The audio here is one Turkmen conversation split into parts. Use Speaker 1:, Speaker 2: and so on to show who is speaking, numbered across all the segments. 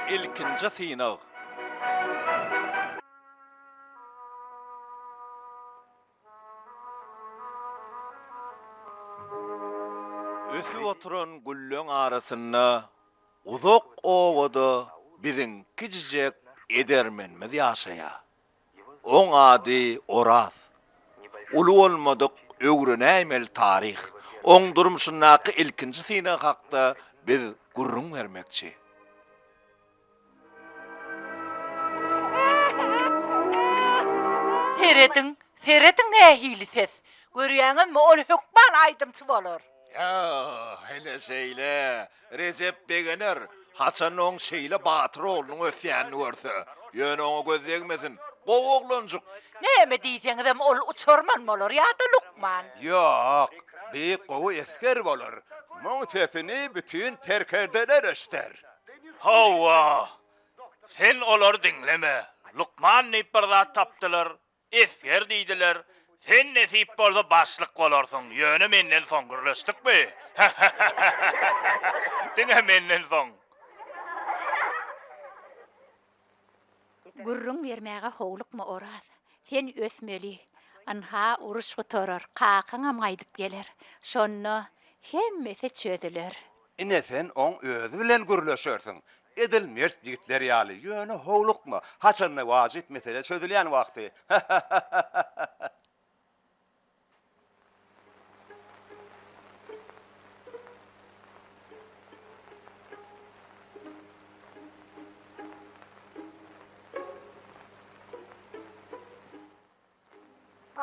Speaker 1: Ilkinji synag. Ösüp oturan gülleň arasynda uzak obada biziň kiçijek edermenimiz ýaşaýar. Oň ady Oraz. Uly bolmadyk öwrenäýmeli taryh. Oň durmuşyndaky ilkinji synag hakda biz gürrüň bermekçi.
Speaker 2: Serediň, serediň nähili ses. Görýäňizmi, ol hökman aýdymçy bolar.
Speaker 1: Ýa, hele şeýle. Rejep begener, haçan oň şeýle batyr oglunyň ösýänini görse. Ýöne oňa göz degmesin. Gowy oglanjyk.
Speaker 2: Näme diýseňizem ol uçarman bolar ýa-da lukman.
Speaker 3: Ýok, bi gowy esger bolar. Muň sesini bütin serkerdeler eşder.
Speaker 4: Hawa, sen olary diňleme. Lukman diýip bir zat tapdylar, esger diýdiler. Sen nesip bolsa başlyk bolarsyň, ýöne menden soň gürleşdikmi? Diňe menden soň.
Speaker 5: Gürrüň bermäge howlukma, Oraz. Sen ösmeli. Ynha, uruş gutarar, kakaňam gaýdyp geler. Şonda hemmesi çözüler.
Speaker 3: Ine sen oň özi bilen gürleşersiň. Edil mert ýigitler ýaly, ýöne howlukma, haçanda wajyp mesele çözülýän wagty. Ha-ha-ha-ha-ha!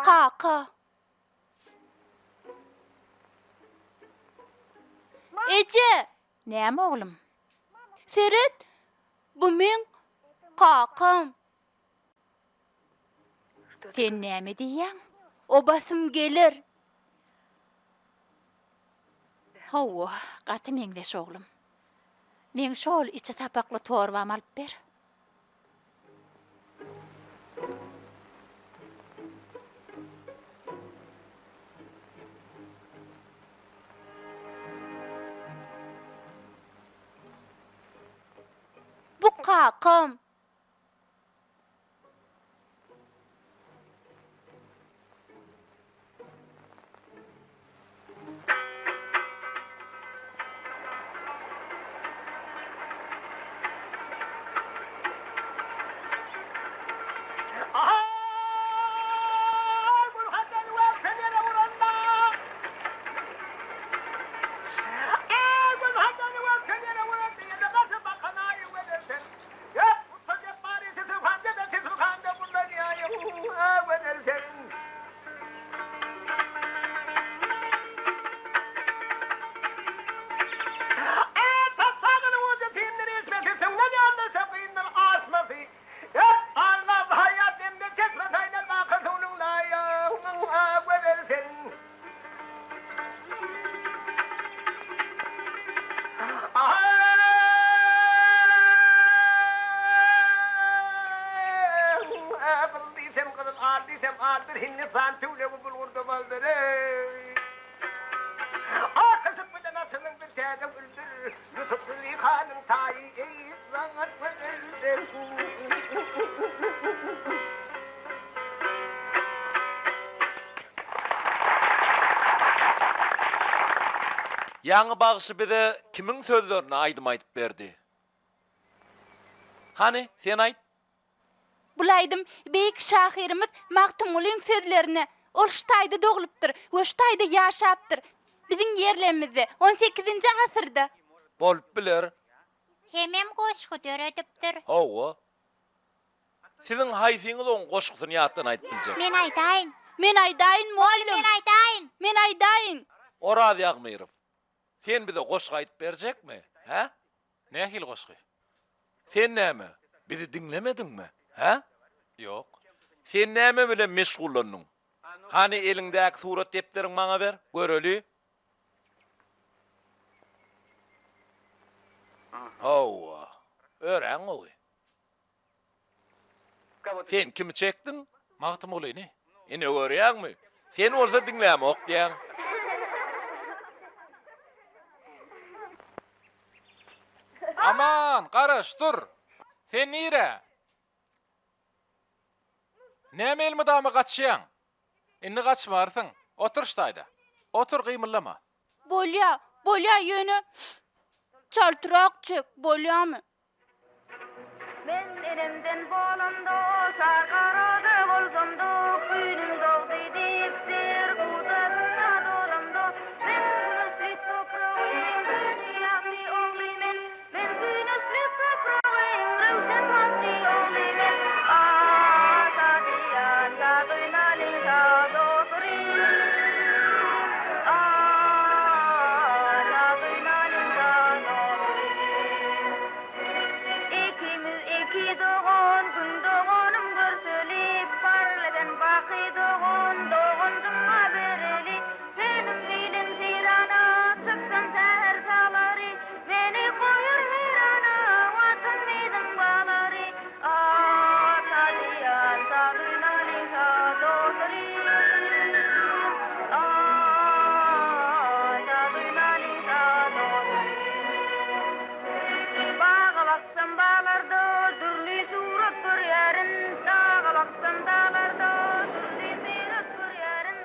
Speaker 6: Kaka. Eje!
Speaker 5: Näme oglum?
Speaker 6: Seret, bu meň kakam.
Speaker 5: Sen näme diýýäň?
Speaker 6: O basym geler.
Speaker 5: Hawa, gaty meňzeş oglum. Meň şol içi sapakly torbamy alyp ber.
Speaker 6: Bu kakam.
Speaker 1: Ýaňy bagşy bize kimiň sözlerine aýdym aýdyp berdi? Hany, sen aýt.
Speaker 6: Bul aýdym beýik şahyrymyz Magtymgulyň sözlerine. Ol şu taýda doglupdyr we şu taýda ýaşapdyr. Biziň ýerlemizde, on sekizinji asyrda.
Speaker 1: Bolup biler.
Speaker 7: Hemem goşgy döredipdir.
Speaker 1: Hawa. Siziň haýsyňyz oň goşgusyny ýatdan aýdyp biljek?
Speaker 7: Men aýdaýyn.
Speaker 6: Men aýdaýyn, mugallym.
Speaker 7: Men aýdaýyn.
Speaker 6: Men aýdaýyn.
Speaker 1: Oraz Ýagmyrow, sen bize goşgy aýdyp berjekmi, hä?
Speaker 8: Nähili goşgy?
Speaker 1: Sen näme, bizi diňlemediňmi, hä?
Speaker 8: Ýok.
Speaker 1: Sen näme bilen meşgullandyň? Hany eliňdäki surat depderiňi maňa ber, göreli. Hawa, örän gowy. Sen kimi çekdiň?
Speaker 8: Magtymgulyny.
Speaker 1: Ine görýäňmi? Sen bolsa diňlämok diýýäň.
Speaker 8: Aman, garaş, dur! Sen nirä? Näme elmydama gaçýaň? Indi gaçmarsyň. Otur şu taýda. Otur, gymyldama.
Speaker 6: Bolýa, bolýa, ýöne çaltrak çek, bolýamy?
Speaker 9: Men enemden bolamda, şa garada bolsamda, Günüm dogdy diýip ser gujagyna dolamda, Men güneşli topragyň güni ýagty ogly men, Men güneşli topragyň röwşen wagty ogly men. Ah, şadyýan, şaduýnalyň şa dogry. Ah, şaduýnalyň şa dogry. Ikimiz iki dogan, gün doganym görseli, Parladan baky dogan, dogandyňa bereli. Senim bilen seýrana çyksam säher çaglary, Meni goýar heýrana Watanymyzyň baglary. Ah, şadyýan, şaduýnalyň şa dostlary. Ah, şaduýnalyň şa dostlary. Baga baksam baglarda dürli surat görýärin, Daga baksam daglarda dürli syrat görýärin.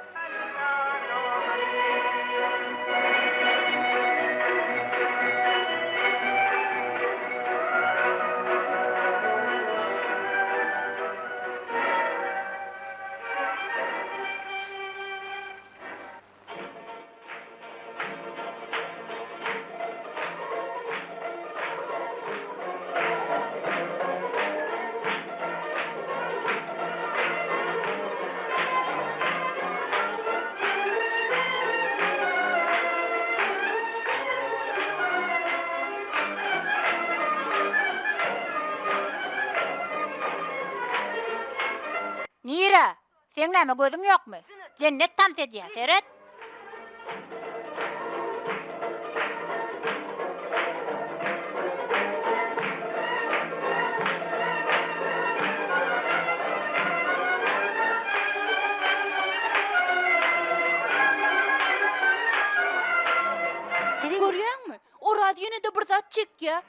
Speaker 5: Nirä? Seň näme gözüň ýokmy? Jennet tans edýär, seret.
Speaker 6: Görýäňmi? Oraz ýene-de bir zat çekýär.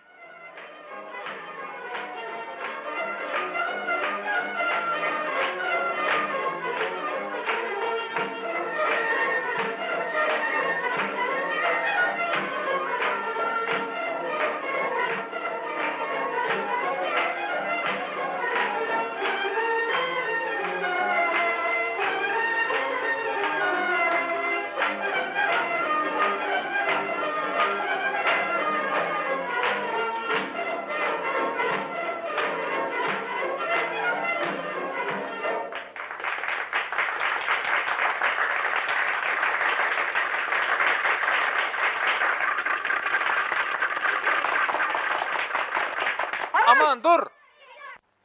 Speaker 8: Aman dur!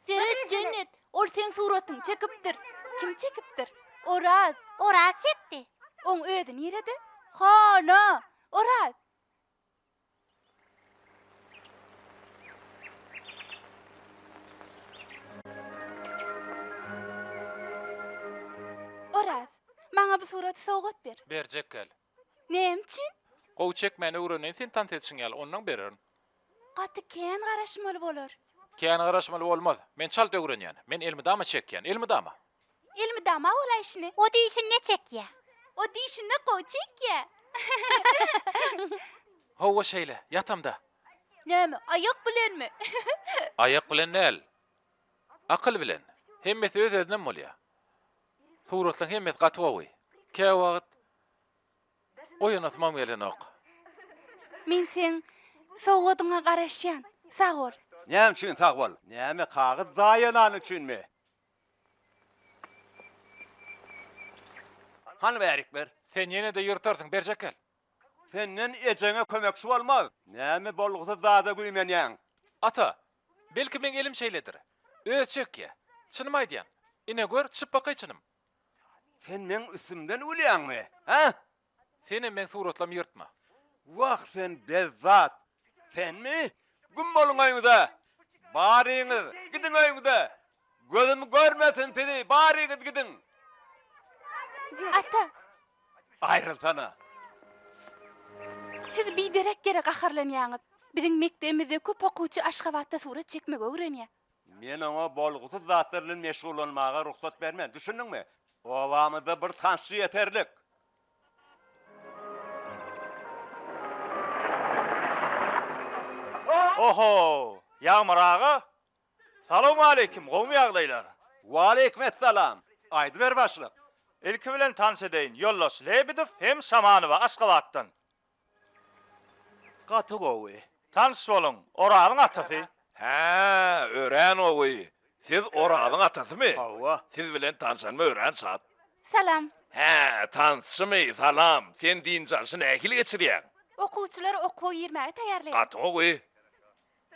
Speaker 6: Seret Jennet, ol seň suratyňy çekipdir. Kim çekipdir? Oraz.
Speaker 7: Oraz çekdi.
Speaker 6: Oň özi nirede? Hana! Oraz! Oraz, maňa bu suraty sowgat ber.
Speaker 8: Berjek gel.
Speaker 6: Näme üçin?
Speaker 8: Gowy çekmäni öwreneýin sen tans edişiň ýaly, onnoň bererin.
Speaker 6: Gaty kän garaşmaly bolar.
Speaker 8: Kän garaşmaly bolmaz. Men çalt öwrenýän. Men elmydama çekýän, elmydama.
Speaker 6: Elmydama bolaýşyny.
Speaker 7: O dişinde çekýä.
Speaker 6: O dişinde gowy çekýä.
Speaker 8: Hawa şeýle, ýatamda.
Speaker 6: Näme, aýak bilenmi?
Speaker 8: Aýak bilen däl. Akyl bilen. Hemmesi öz-özünden bolýar. Suratlaryň hemmesi gaty gowy. Käwagt oýanasymam gelenok.
Speaker 6: Men seň sowgadyňa garaşýan. Sag bol.
Speaker 3: Näme üçin sag bol? Näme kagyz zaýalany üçinmi? Hany bärik ber.
Speaker 8: Sen ýene-de ýyrtarsyň, berjek gel.
Speaker 3: Senden ejeňe kömekçi bolmaz. Näme bolgusyz zada güýmenýäň?
Speaker 8: Ata, belki meň elim şeýledir. Özi çekýä. Çynymy aýdýan. Ine gör, çypbakaý çynym.
Speaker 3: Sen meň üstümden gülýäňmi, hä?
Speaker 8: Senem meň suratlamy ýyrtma.
Speaker 3: Wah sen bezzat! Senmi? Güm boluň öýüňize! Baryňyz, gidiň öýüňize! Gözüm görmesin sizi, baryňyz gidiň!
Speaker 6: Ata!
Speaker 3: Aýrylsana!
Speaker 6: Siz biderek ýere gaharlanýaňyz. Biziň mekdebimizde köp okuwçy Aşgabatda surat çekmegi öwrenýär.
Speaker 3: Men oňa bolgusyz zatlar bilen meşgullanmaga rugsat bermen, düşündiňmi? Obamyzda bir tansçy ýeterlik.
Speaker 4: Oho, Ýagmyr aga! Salowmaleýkim, gowumy ýagdaýlar?
Speaker 3: Waleýkim essalam! Aýdyber başlyk.
Speaker 4: Ilki bilen tanyş edeýin, ýoldaş Lebedew hem Şamanowa Aşgabatdan.
Speaker 3: Gaty gowy.
Speaker 4: Tanyş boluň, Orazyň atasy.
Speaker 1: Hä, örän gowy. Siz Orazyň atasymy?
Speaker 3: Hawa.
Speaker 1: Siz bilen tanşanyma örän şat.
Speaker 6: Salam.
Speaker 1: Hä, tansçymy, salam. Sen dynç alşy nähili geçirýäň?
Speaker 6: Okuwçylary okuwa girmäge taýýarlaýan.
Speaker 1: Gaty gowy.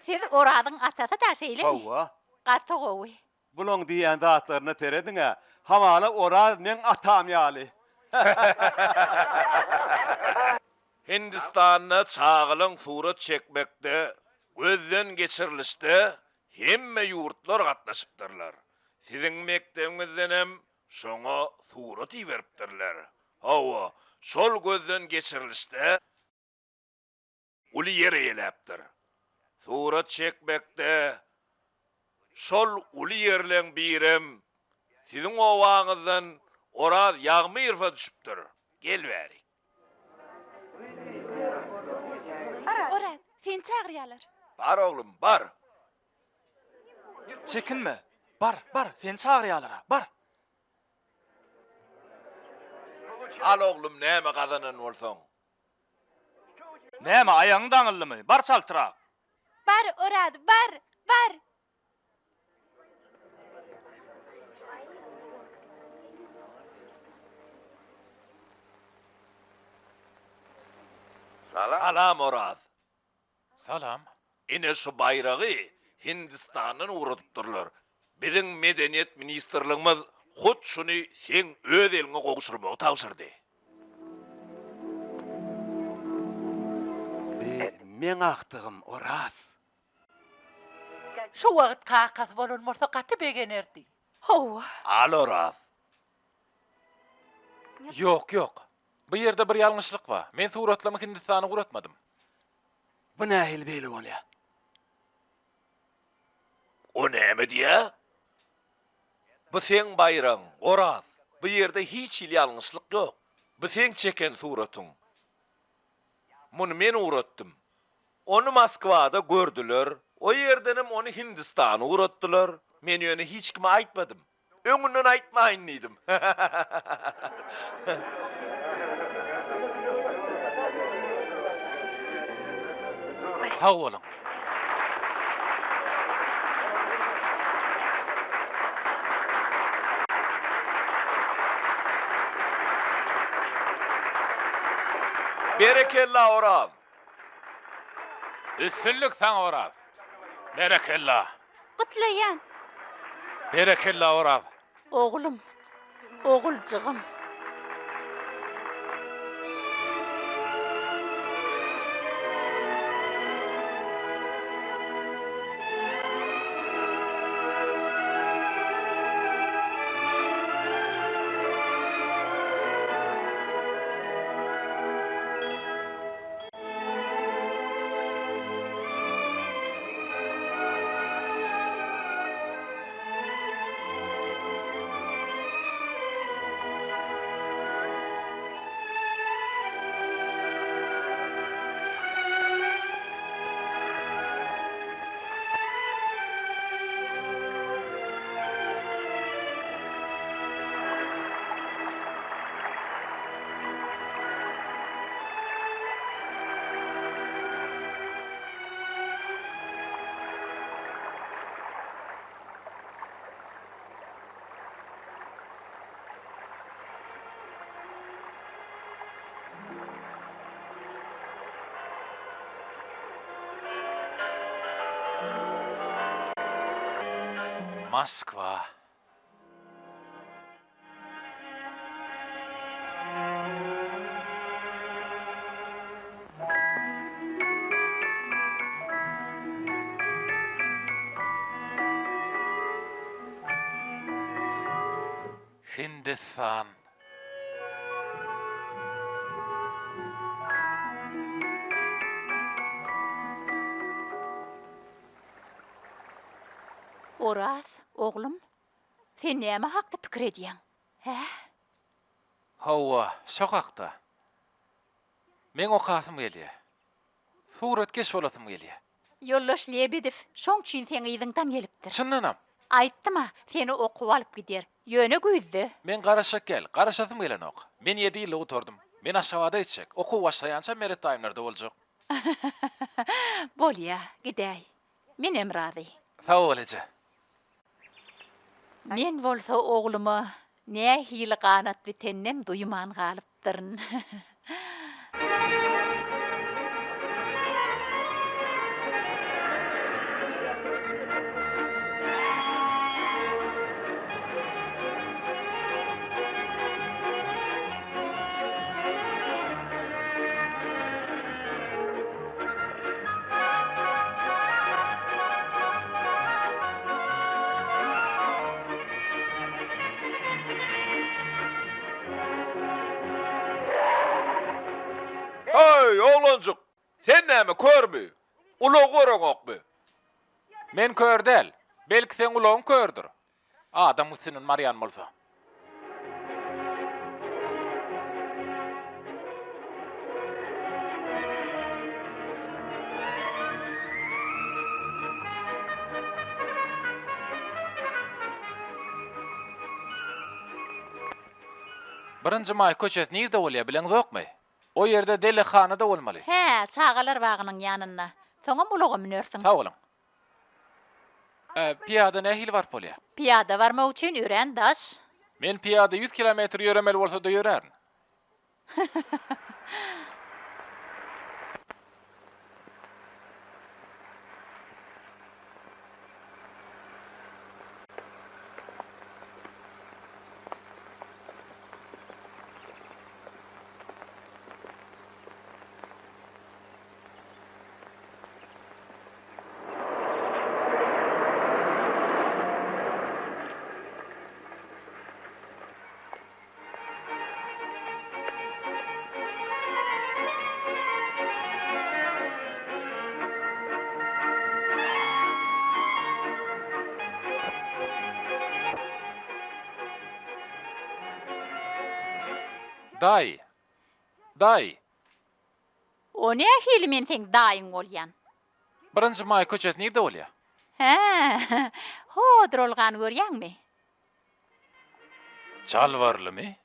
Speaker 5: Siz Orazyň atasy-da, şeýlemi?
Speaker 3: Hawa.
Speaker 5: Gaty gowy.
Speaker 3: Bulaň diýýän zatlaryna serediň-ä, hamala Oraz meň atam ýaly.
Speaker 1: Hindistanda çagalaň surat çekmekde gözden geçirilişde hemme ýurtlar gatnaşypdyrlar. Siziň mekdebiňizdenem şoňa surat iberipdirler. Hawa, şol gözden geçirilişde uly ýer eýeläpdir. Surat çekmekde şol uly ýerleň birem siziň obaňyzdan Oraz Ýagmyrowa düşüpdir. Gel bärik.
Speaker 6: Oraz, seni çagyrýarlar.
Speaker 1: Bar oglum, bar.
Speaker 4: Çekinme. Bar, bar, seni çagyrýarlar-a, bar.
Speaker 1: Al oglum näme gazanan bolsaň.
Speaker 4: Näme, aýagyň daňyldymy? Bar çaltrak!
Speaker 6: Bar, Oraz, bar! Bar!
Speaker 1: Salam, Oraz!
Speaker 8: Salam.
Speaker 1: Ine şu baýragy Hindistandan ugradypdyrlar. Biziň Medeniýet ministrligimiz hut şuny seň öz eliňe gowşurmagy tabşyrdy.
Speaker 3: Bi meň agtygym Oraz.
Speaker 2: Şu wagt kakasy bolan bolsa gaty begenerdi.
Speaker 5: Hawa.
Speaker 1: Al Oraz.
Speaker 8: Ýok, ýok. Bu ýerde bir ýalňyşlyk bar. Men suratlamy Hindistana ugratmadym.
Speaker 3: Bu nähili beýle bolýar?
Speaker 1: O näme diýýä? Bu seň baýragyň, Oraz. Bu ýerde hiç hili ýalňyşlyk ýok. Bu seň çeken suratyň. Muny men ugratdym. Ony Moskwada gördüler. O ýerdenem ony Hindistana ugratdylar. Men ýöne hiç kime aýtmadym. Öňünden aýtmaýyn diýdim.
Speaker 8: Sag boluň.
Speaker 1: Berekella Oraz.
Speaker 8: Üstünlik saňa Oraz. Berekella.
Speaker 6: Gutlaýan.
Speaker 8: Berekella Oraz.
Speaker 5: Oglum, oguljygym.
Speaker 8: Moskwa. Hindistan.
Speaker 5: Oraz, oglum, sen näme hakda pikir edýäň, hä?
Speaker 8: Hawa, şo hakda. Meň okasym gelýär. Suratkeş bolasym gelýär.
Speaker 5: Ýoldaş Lebedew şoň üçin seň yzyňdan gelipdir.
Speaker 8: Çyndanam?
Speaker 5: Aýtdym-a, seni okuwa alyp gider. Ýöne güýzde.
Speaker 8: Men garaşjak gel, garaşasym gelenok. Men ýedi ýyllyk gutardym. Men Aşgabada gitjek. Okuw başlaýança Meret daýymlarda boljak.
Speaker 5: Bolýa, gidäý. Menem razy.
Speaker 8: Sag bol eje.
Speaker 5: Men bolsa ogluma nähili ganat biteninem duýman galypdyryn.
Speaker 1: Heý, oglanjyk, sen näme, körmi? Ulag göreňokmy?
Speaker 8: Men kör däl. Belki seň ulagyň kördür. Adam üstünden barýan bolsa. Birinji maý köçesi nirde bolýar bileňzokmy? O ýerde delekhana-da bolmaly.
Speaker 5: Hä, çagalar bagynyň ýanynda. Soňam ulaga münersiň.
Speaker 8: Sag boluň. Pyýada nähili baryp bolýar?
Speaker 5: Pyýada barmak üçin örän daş.
Speaker 8: Men pyýada ýüz kilometr ýöremeli bolsa-da ýörärin. Daýy! Daýy!
Speaker 5: O nähili men seň daýyň bolýan?
Speaker 8: Birinji maý köçesi nirde bolýa?
Speaker 5: Hä, ho duralgany görýäňmi?
Speaker 8: Jalbarlymy?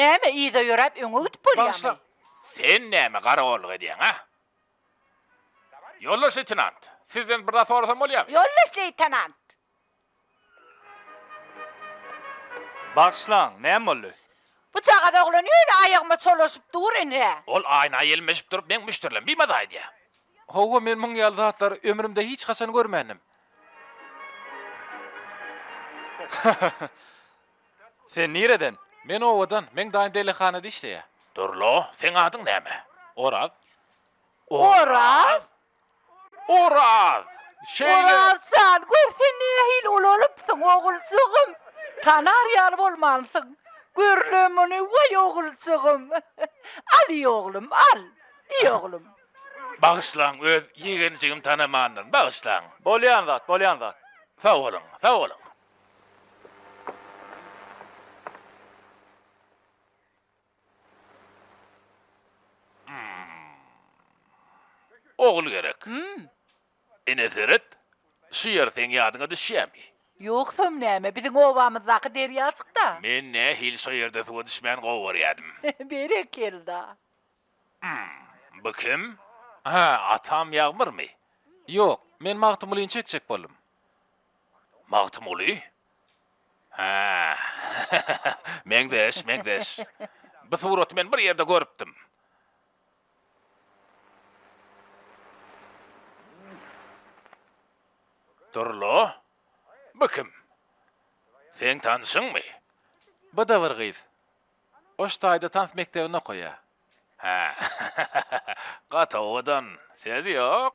Speaker 2: Näme yza ýöräp öňe gidip bolýamy?
Speaker 8: Bagyşlaň.
Speaker 4: Sen näme garagolluk edýäň, a? Ýoldaş leýtenant, sizden bir zat sorasam bolýamy?
Speaker 2: Ýoldaş leýtenant!
Speaker 4: Bagyşlaň, näme boldy?
Speaker 2: Bu jagaz oglan ýöne aýagyma çolaşyp dur ine.
Speaker 4: Ol aýna ýelmeşip durup meň müşderilerimi bimaza edýär.
Speaker 8: Hawa, men muň ýaly zatlary ömrümde hiç haçan görmändim.
Speaker 4: Sen nireden?
Speaker 8: Men obadan, meň daýym delehanada işleýär.
Speaker 4: Dur-la, seň adyň näme?
Speaker 8: Oraz.
Speaker 2: Oraz?
Speaker 4: Oraz! Şeýle.
Speaker 2: Oraz jan, gör sen nähili ulalypsyň, oguljygym. Tanar ýaly bolmansyň. Gör-le muny, waý oguljygym. Al iý oglum, al. Iý oglum.
Speaker 4: Bagyşlaň, öz ýegenjigimi tanamandyryn, bagyşlaň.
Speaker 10: Bolýan zat, bolýan zat.
Speaker 4: Sag boluň, sag boluň. Ogul gerek. Ine seret, şu ýer seň ýadyňa düşýämi?
Speaker 2: Ýogsam näme, biziň obamyzdaky derýajykda.
Speaker 4: Men nähili şo ýerde suwa düşmän gowy görýädim.
Speaker 2: Berekella.
Speaker 4: Bu kim? Hä, atam Ýagmyrmy?
Speaker 8: Ýok, men Magtymgulyny çekjek boldum.
Speaker 4: Magtymguly? Hä, meňzeş, meňzeş. Bu suraty men bir ýerde görüpdim. Dur-la, bu kim? Seň tanşyňmy?
Speaker 8: Bu-da bir gyz. Oş taýda tans mekdebinde okaýar.
Speaker 4: Hä, gaty owadan, söz ýok.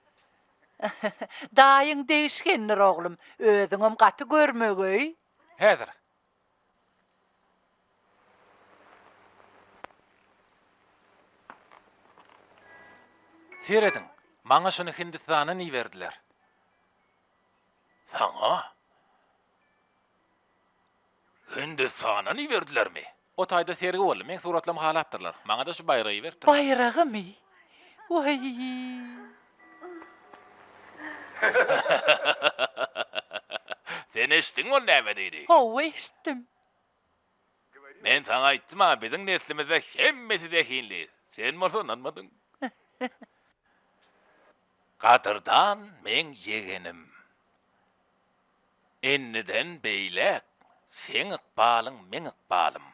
Speaker 2: Daýyň degişgendir oglum, özüňem gaty görmegeý.
Speaker 8: Häzir. Serediň, maňa şuny Hindistandan iberdiler.
Speaker 4: Saňa? Hindistandan iberdilermi?
Speaker 8: O taýda sergi boldy, meň suratlarymy halapdyrlar. Maňa-da şu baýragy iberipdirler.
Speaker 2: Baýragymy? Waý!
Speaker 4: Sen eşitdiňmi ol näme diýdi?
Speaker 2: Hawa, eşitdim.
Speaker 4: Men saňa aýtdym-a, biziň neslimizde hemmesi zehinli. Sen bolsa ynanmadyň. Gadyrdan meň ýegenim. Indiden beýläk seň ykbalyň meň ykbalym.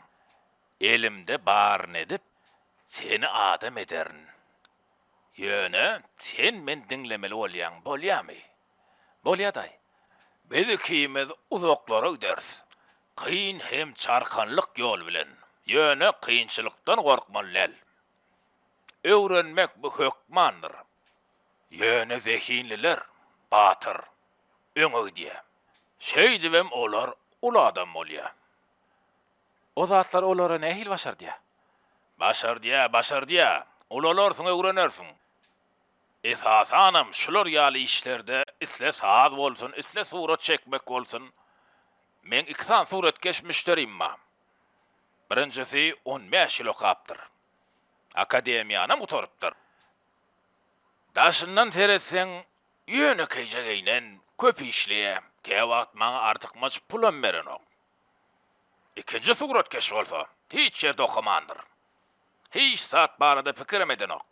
Speaker 4: Elimde baryny edip, seni adam ederin. Ýöne sen meni diňlemeli bolýaň, bolýamy? Bolýa daýy. Biz ikimiz uzaklara gideris. Kyn hem çarkanlyk ýol bilen. Ýöne kynçylykdan gorkmaly däl. Öwrenmek bu hökmandyr. Ýöne zehinliler, batyr, öňe gidýär. Şeýdibem olar uly adam bolýar.
Speaker 8: O zatlar olara nähili başardýar?
Speaker 4: Başardýar, başardýar. Ulalarsyň, öwrenersiň. Esasanam şular ýaly işlerde isle saz bolsun, isle surat çekmek bolsun. Meň iki sany suratkeş müşderim bar. Birinjisi on bäş ýyl okapdyr. Akademiýanam gutarypdyr. Daşyndan seretseň, ýönekeýje geýnen, köp işleýär, käwagt maňa artykmaç pulam berenok. Ikinji suratkeş bolsa, hiç ýerde okamandyr. Hiç zat barada pikirem edenok.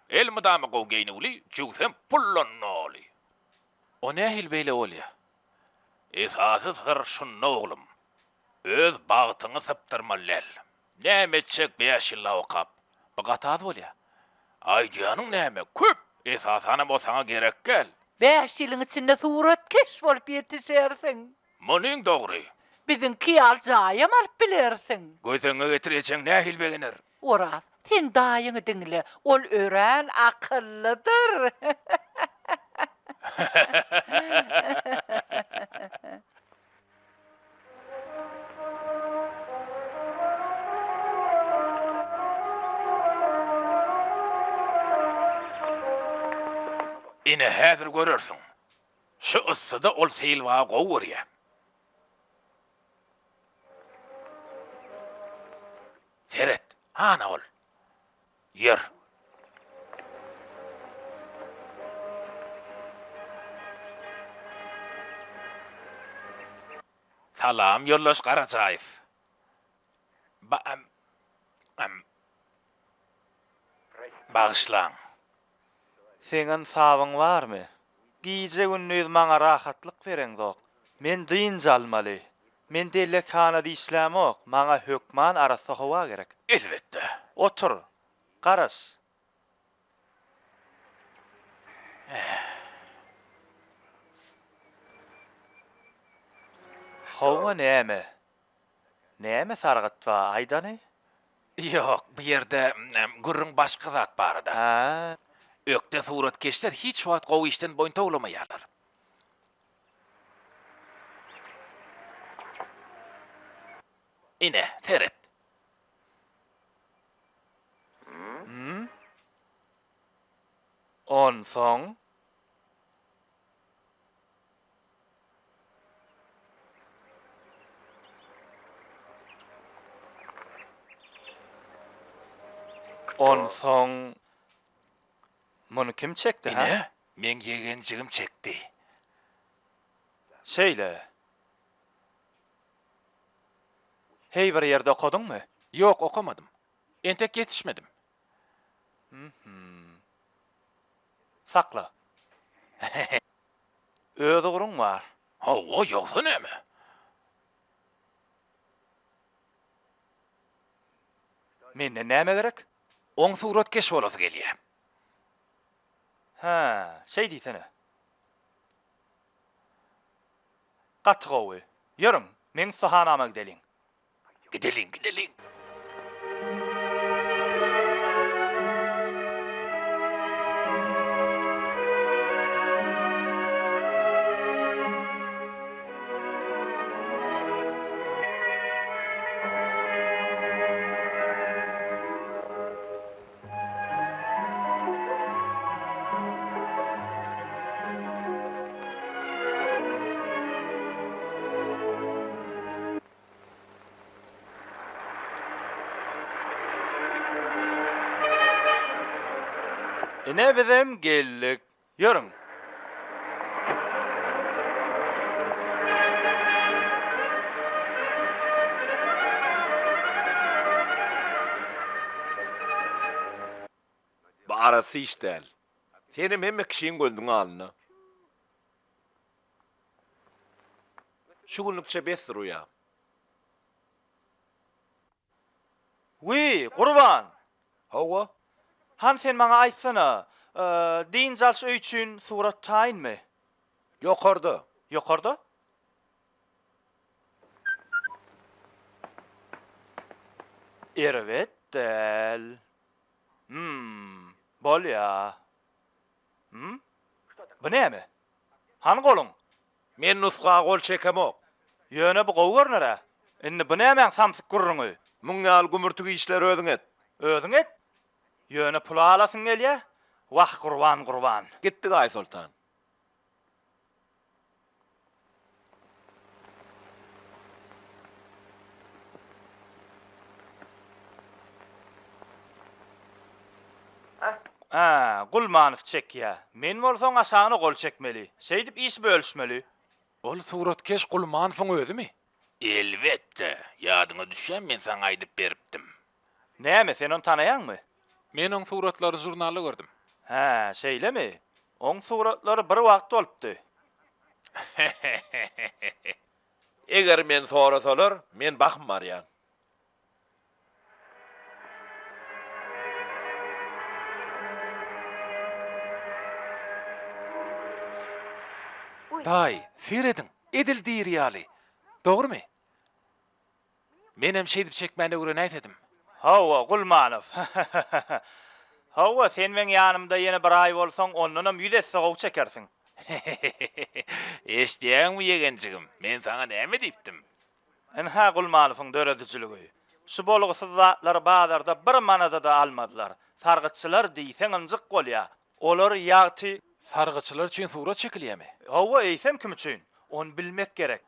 Speaker 4: Elmydama gowy geýnüwli, jübsem puldan doly.
Speaker 8: O nähili beýle bolýar?
Speaker 4: Esasy syr şunda oglum. Öz bagtyňy sypdyrmaly däl. Näme etjek bäş ýyllap okap?
Speaker 8: Bu gaty az bolýar.
Speaker 4: Aýdýanyň näme, köp! Esasanam o saňa gerek däl.
Speaker 2: Bäş ýylyň içinde suratkeş bolup ýetişersiň.
Speaker 4: Munyň dogry.
Speaker 2: Biziňki ýaly jaýam alyp bilersiň.
Speaker 4: Göz öňüňe getir ejeň nähili begener.
Speaker 2: Oraz, sen daýyňy diňle, ol örän akyllydyr.
Speaker 4: Ine, häzir görersiň. Şu yssyda ol seýilbagy gowy görýär. Seret, hana ol. Ýör. Salam, ýoldaş Garajaýew. Ba-am-am. Bagyşlaň.
Speaker 10: Seň ynsabyň barmy? Gije-gündiz maňa rahatlyk bereňzok. Men dynç almaly. Men dellekhanada işlämok, maňa hökman arassa howa gerek.
Speaker 4: Elbetde.
Speaker 10: Otur. Garaş. Hawa näme? Näme sargyt bar, aýdany?
Speaker 8: Ýok, bu ýerde gürrüň başga zat barada.
Speaker 10: Hä?
Speaker 8: Ökde suratkeşler hiç wagt gowy işden boýun towlamaýarlar. Ine, seret.
Speaker 10: Onsoň? Onsoň muny kim çekdi, hä?
Speaker 8: Ine, meň ýegenjigim çekdi.
Speaker 10: Şeýle. Heý bir ýerde okadyňmy?
Speaker 8: Ýok, okamadym. Entek ýetişmedim.
Speaker 10: Sakla. Öz ugruň bar.
Speaker 8: Hawa, ýogsa näme?
Speaker 10: Menden näme gerek?
Speaker 8: Oň suratkeş bolasy gelýär.
Speaker 10: Hä, şeý diýsene. Gaty gowy. Ýörüň, meň ussahanama gideliň.
Speaker 8: Gideliň, gideliň.
Speaker 10: Ine bizem geldik. Ýörüň.
Speaker 1: Bu arassa iş däl. Senem hemme kişiň gözüniň alnynda. Şu günlükçe besdir uýa.
Speaker 10: Wiý, Gurban!
Speaker 1: Hawa.
Speaker 10: Hany sen maňa aýtsana, dynç alyş öýi üçin surat taýynmy?
Speaker 1: Ýokarda.
Speaker 10: Ýokarda? Erbet däl. Hum, bolýa. Hum? Bu näme? Hany goluň?
Speaker 1: Men nusga gol çekemok.
Speaker 10: Ýöne bu gowy görner-ä. Indi bu nämäň samsyk gürrüňi?
Speaker 1: Muň ýaly gümürtik işleri özüň et.
Speaker 10: Özüň et. Ýöne pula alasyň gelýä. Wah, Gurban, Gurban.
Speaker 1: Gitdik Aýsoltan.
Speaker 10: Hä, Gulmanow çekýä. Men bolsaň aşagyna gol çekmeli. Şeýdip işi bölüşmeli.
Speaker 8: Ol suratkeş Gulmanowyň özümi?
Speaker 4: Elbetde, ýadyňa düşýän men saňa aýdyp beripdim.
Speaker 10: Näme, sen ony tanaýaňmy?
Speaker 8: Men oň suratlaryny žurnalda gördüm.
Speaker 10: Hä, şeýlemi? Oň suratlary bir wagt bolupdy.
Speaker 1: Eger meni sorasalar, men bahym barýan.
Speaker 8: Daýy, serediň, edil diri ýaly. Dogrumy? Menem şeýdip çekmäni öwrenäýsedim.
Speaker 10: Hawa, Gulmanow. Hawa, sen meň ýanymda ýene bir aý bolsaň, ondanam ýüz esse gowy çekersiň.
Speaker 4: Eşidýäňmi, ýegenjigim, men saňa näme diýipdim?
Speaker 10: Ynha Gulmanowyň döredijiligi. Şu bolgusyz zatlary bazarda bir manada-da almazlar. Sargytçylar diýseň ynjyk bolýa. Olar ýagty.
Speaker 8: Sargytçylar üçin surat çekilýämi?
Speaker 10: Hawa, eýsem kim üçin? Ony bilmek gerek.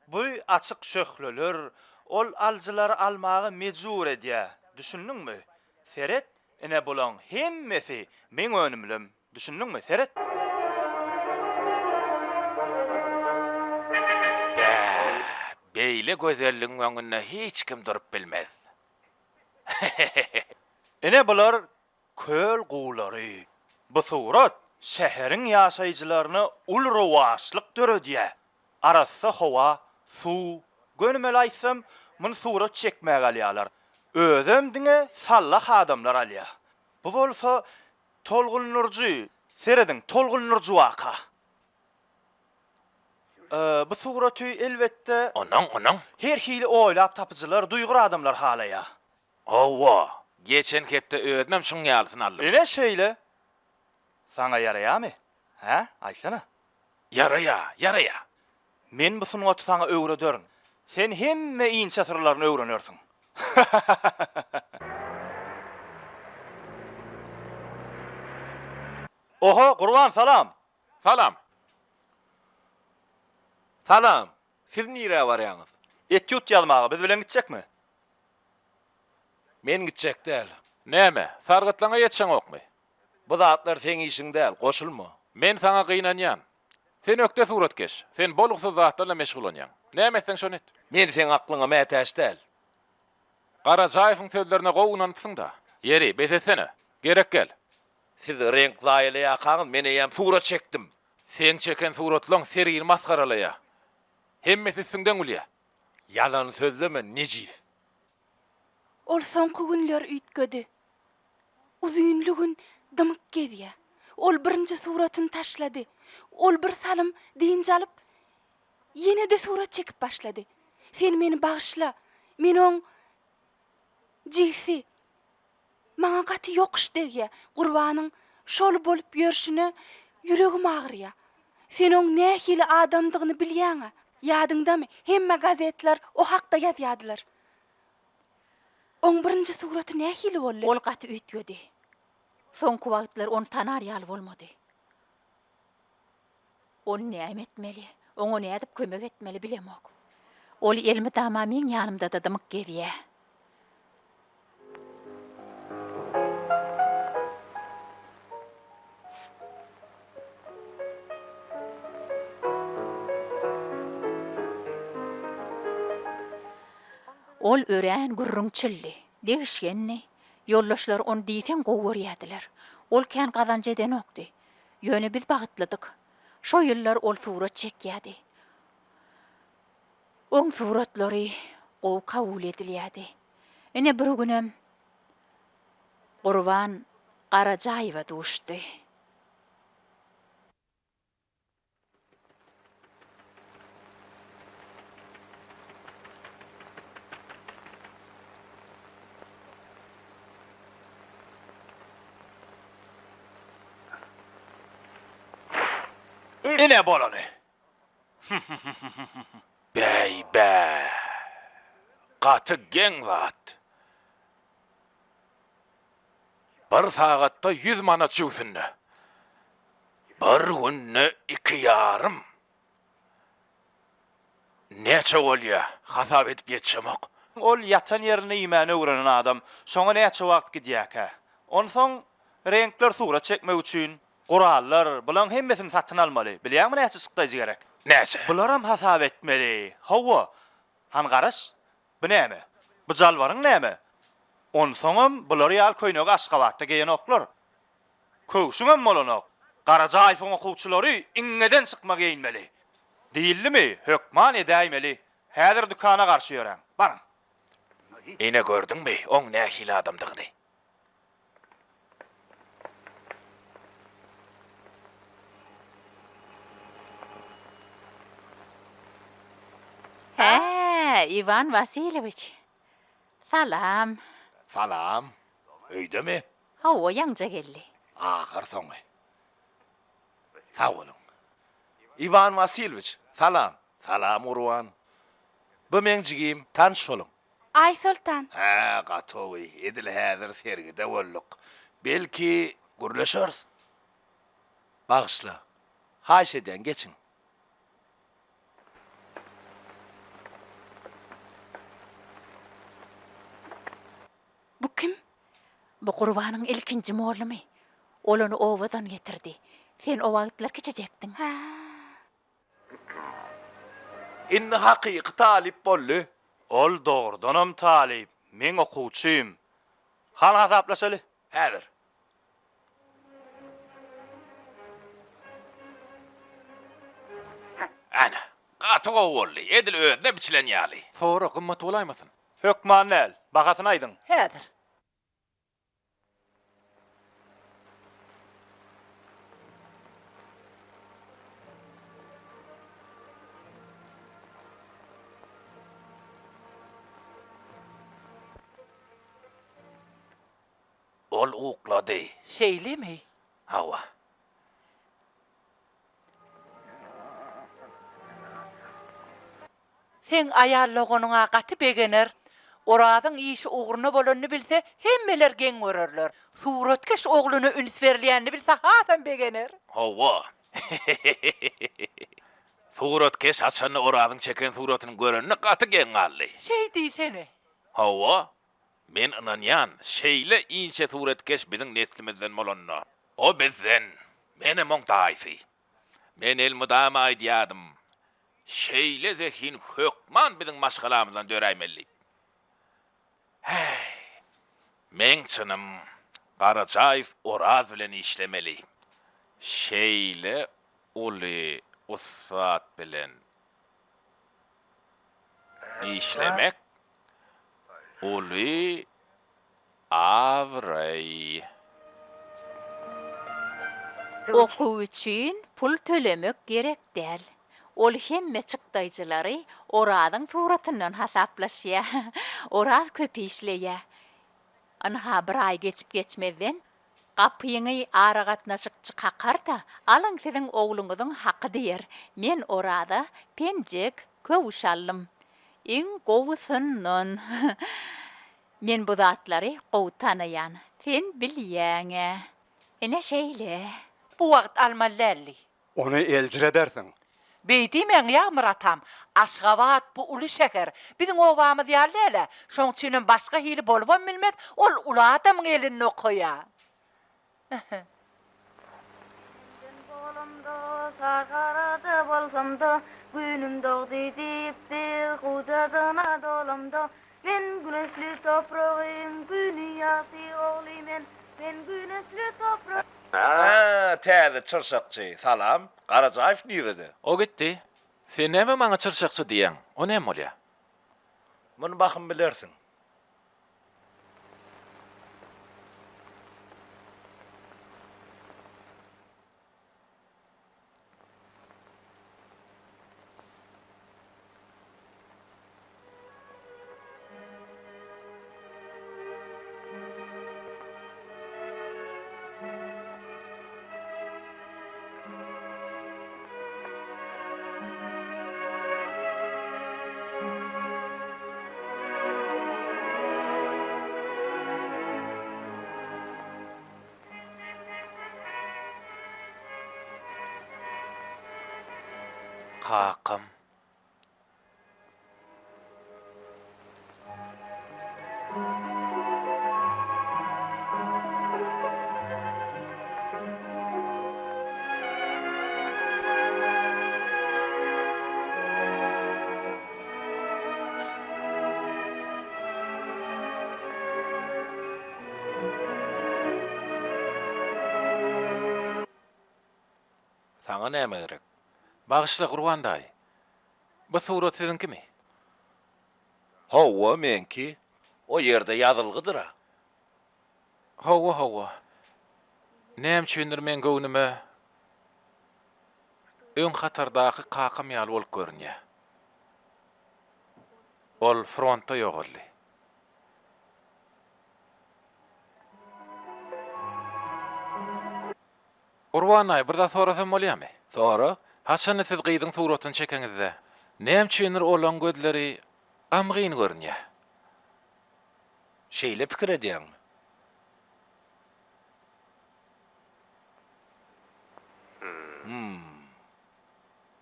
Speaker 10: Bu açyk şöhleler ol alyjylary almaga mejbur edýä. Düşündiňmi? Seret, ine bulaň hemmesi meň önümlem. Düşündiňmi? Seret!
Speaker 8: Bäh, beýle gözelligiň öňünde hiç kim durup bilmez.
Speaker 10: Ine bular köl guwlary. Bu surat şäheriň ýaşaýjylaryna uly rowaçlyk döredýär. Arassa howa, suw. Gönümel aýtsam, muny surat çekmäge alýarlar. Özem diňe sallah adamlar alýar. Bu bolsa Tolgundyryjy, serediň, tolgundyryjy waka. Bu suraty, elbetde,
Speaker 8: Onuň, onuň.
Speaker 10: her hili oýlap tapyjylar, duýgur adamlar halaýar.
Speaker 8: Hawa, geçen hepde özümem şuň ýalysyny aldym.
Speaker 10: Ine şeýle. Saňa ýaraýamy? Hä, aýtsana.
Speaker 8: Ýaraýa, ýaraýa.
Speaker 10: Men bu sungaty saňa öwrederin. Sen hemme inçe syrlaryny öwrenersiň. Oho, Gurban, salam!
Speaker 8: Salam.
Speaker 1: Salam. Siz nirä barýaňyz?
Speaker 10: Etýud ýazmaga biz bilen gitjekmi?
Speaker 1: Men gitjek däl.
Speaker 8: Näme, sargytlaňa ýetişeňokmy?
Speaker 1: Bu zatlar seň işiň däl, goşulma.
Speaker 8: Men saňa gynanýan. Sen ökde suratkeş. Sen bolgusyz zatlarla meşgullanýaň. Näme etseň şony et.
Speaker 1: Men seň aklyňa mätäç däl.
Speaker 8: Garajaýewiň sözlerine gowy ynanypsyň-da. Ýeri, bes etsene. Gerek gel.
Speaker 1: Siz reňk zaýalaýarkaňyz men eýýäm surat çekdim.
Speaker 8: Seň çeken suratlaň sergini masgaralaýar. Hemmesi üstüňden gülýär.
Speaker 1: Ýalan sözleme, nejis.
Speaker 6: Ol soňky günler üýtgedi. Uzynly gün dymyk gezýär. Ol birinji suratyny taşlady. Ol bir salym dynç alyp, ýene-de surat çekip başlady. Sen meni bagyşla. Men oň jigsi. Maňa gaty ýokuş degýär. Gurbanyň şol bolup ýörşüne ýüregim agyrýar. Sen oň nähili adamdygyny bilýäň-ä. Ýadyňdamy, hemme gazetler o hakda ýazýardylar. Oň birinji suraty nähili boldy?
Speaker 5: Ol gaty üýtgedi. Soňky wagtlar ony tanar ýaly bolmady. Ony näme etmeli, oňa nädip kömek etmeli bilemok. Ol elmydama meň ýanymda-da dymyk gezýä. Ol örän gürrüňçildi, degişgendi. Ýoldaşlary ony diýseň gowy görýärdiler. Ol kän gazanç edenokdy. Ýöne biz bagtlydyk. Şo ýyllar ol surat çekýärdi. Oň suratlary gowy kabul edilýärdi. Ine bir günem Gurban Garajaýewe duşdy.
Speaker 10: Ine bolany.
Speaker 8: Bäý-bä! Gaty geň zat. Bir sagatda ýüz manat jübsünde. Bir günde iki ýarym. Näçe bolýa, hasap edip ýetişemok.
Speaker 10: Ol ýatan ýerinde iýmäni öwrenen adam. Şoňa näçe wagt gidýäkä? Onsoň reňkler surat çekmek üçin, gurallar, bulaň hemmesini satyn almaly. Bilýäňmi näçe çykdaýjy gerek?
Speaker 8: Näçe?
Speaker 10: Bularam hasap etmeli. Hawa. Hany garaş. Bu näme? Bu jalbaryň näme? Onsoňam bular ýaly köýnegi Aşgabatda geýenoklar. Köwşüňem bolanok. Garajaýewiň okuwçylary iňňeden çykma geýinmeli. Diýildimi, hökman edäýmeli. Häzir dükana garşy ýöräň. Baryň.
Speaker 8: Ine gördüňmi, oň nähili adamdygyny.
Speaker 5: Hä, Iwan Wasilýewiç. Salam.
Speaker 1: Salam. Öýdemi?
Speaker 5: Hawa, ýaňja geldi.
Speaker 1: Ahyrsoňy. Sag boluň. Iwan Wasilýewiç, salam. Salam, Gurban. Bu meň jigim, tanyş boluň.
Speaker 6: Aýsoltan.
Speaker 1: Hä, gaty gowy. Edil häzir sergide bolduk. Belki, gürleşeris. Bagyşla. Haýyş edýän, geçiň.
Speaker 6: Bu kim?
Speaker 5: Bu Gurbanyň ilkinji mollumy. Ol ony obadan getirdi. Sen o wagtlar kiçijekdiň.
Speaker 6: Hä.
Speaker 1: Indi hakyky talyp boldy.
Speaker 10: Ol dogrudanam talyp, meň okuwçym. Hany hasaplaşaly.
Speaker 1: Häzir.
Speaker 8: Ana, gaty gowy boldy. Edil özüne biçilen ýaly. Sora, gymmat bolaýmasyn?
Speaker 10: Hökman däl. Bahasyny aýdyň.
Speaker 2: Häzir.
Speaker 1: Ol uklady.
Speaker 2: Şeýlemi?
Speaker 1: Hawa.
Speaker 2: Seň aýal doganyň-a gaty begener. Orazyň işi ugruna bolanyny bilse, hemmeler geň görerler. Suratkeş ogluna üns berilýänini bilse hasam begener.
Speaker 1: Hawa. Suratkeş haçanda Orazyň çeken suratyny görende gaty geň galdy.
Speaker 2: Şeý diýsene.
Speaker 1: Hawa. Men ynanýan, şeýle inçe suratkeş biziň neslimizden bolanyna. O bizden, menem oň daýysy. Men elmydama aýdýardym, şeýle zehin hökman biziň maşgalamyzdan döräýmeli diýip. Häý, meň çynym, Garajaýew Oraz bilen işlemeli. Şeýle uly ussat bilen işlemek uly abraý.
Speaker 5: Okuw üçin pul tölemek gerek däl. Ol hemme çykdaýjylary Orazyň suratyndan hasaplaşýar. Oraz köp işleýär. Ynha bir aý geçip-geçmezden, gapyňy aragatnaşykçy kakar-da, Alyň siziň ogluňyzyň haky diýer. Men Oraza penjek, köwüş aldym. Iň gowusyndan. Men bu zatlary gowy tanaýan. Sen bilýäň-ä. Ine şeýle.
Speaker 2: Bu wagt almaly däldi.
Speaker 3: Ony eljiredersiň.
Speaker 2: Beý diýmäň Ýagmyr atam. Aşgabat bu uly şäher. Biziň obamyz ýaly däl-ä. Şoň üçinem başga hili bolubam bilmez. Ol uly adamyň elinde okaýa.
Speaker 9: Senden bolamda, Sakarada bolsamda, Günüm dogdy diýip bir gujajygyna dolamda, Men güneşli topragyň güni ýagty ogly men, Men güneşli topragyň.
Speaker 1: Hä, täze çyrşakçy, salam. Garajaýew nirede?
Speaker 8: O gitdi. Sen näme maňa çyrşakçy diýýäň? O näme bolýa?
Speaker 1: Muny bahym bilersiň. Kakam. Saňa näme gerek?
Speaker 8: Bagyşla, Gurban daýy. Bu surat siziňkimi?
Speaker 1: Hawa, meňki. O ýerde ýazylgydyr-a.
Speaker 8: Hawa, hawa. Näme üçindir meň göwnüme öň hatardaky kakam ýaly bolup görünýär. Ol frontda ýogaldy. Gurban daýy, bir zat sorasam bolýamy?
Speaker 1: Sora.
Speaker 8: Haçanda siz gyzyň suratyny çekeňizde, näme üçindir olaň gözleri gamgyn görünýär?
Speaker 1: Şeýle pikir edýäňmi? Hum.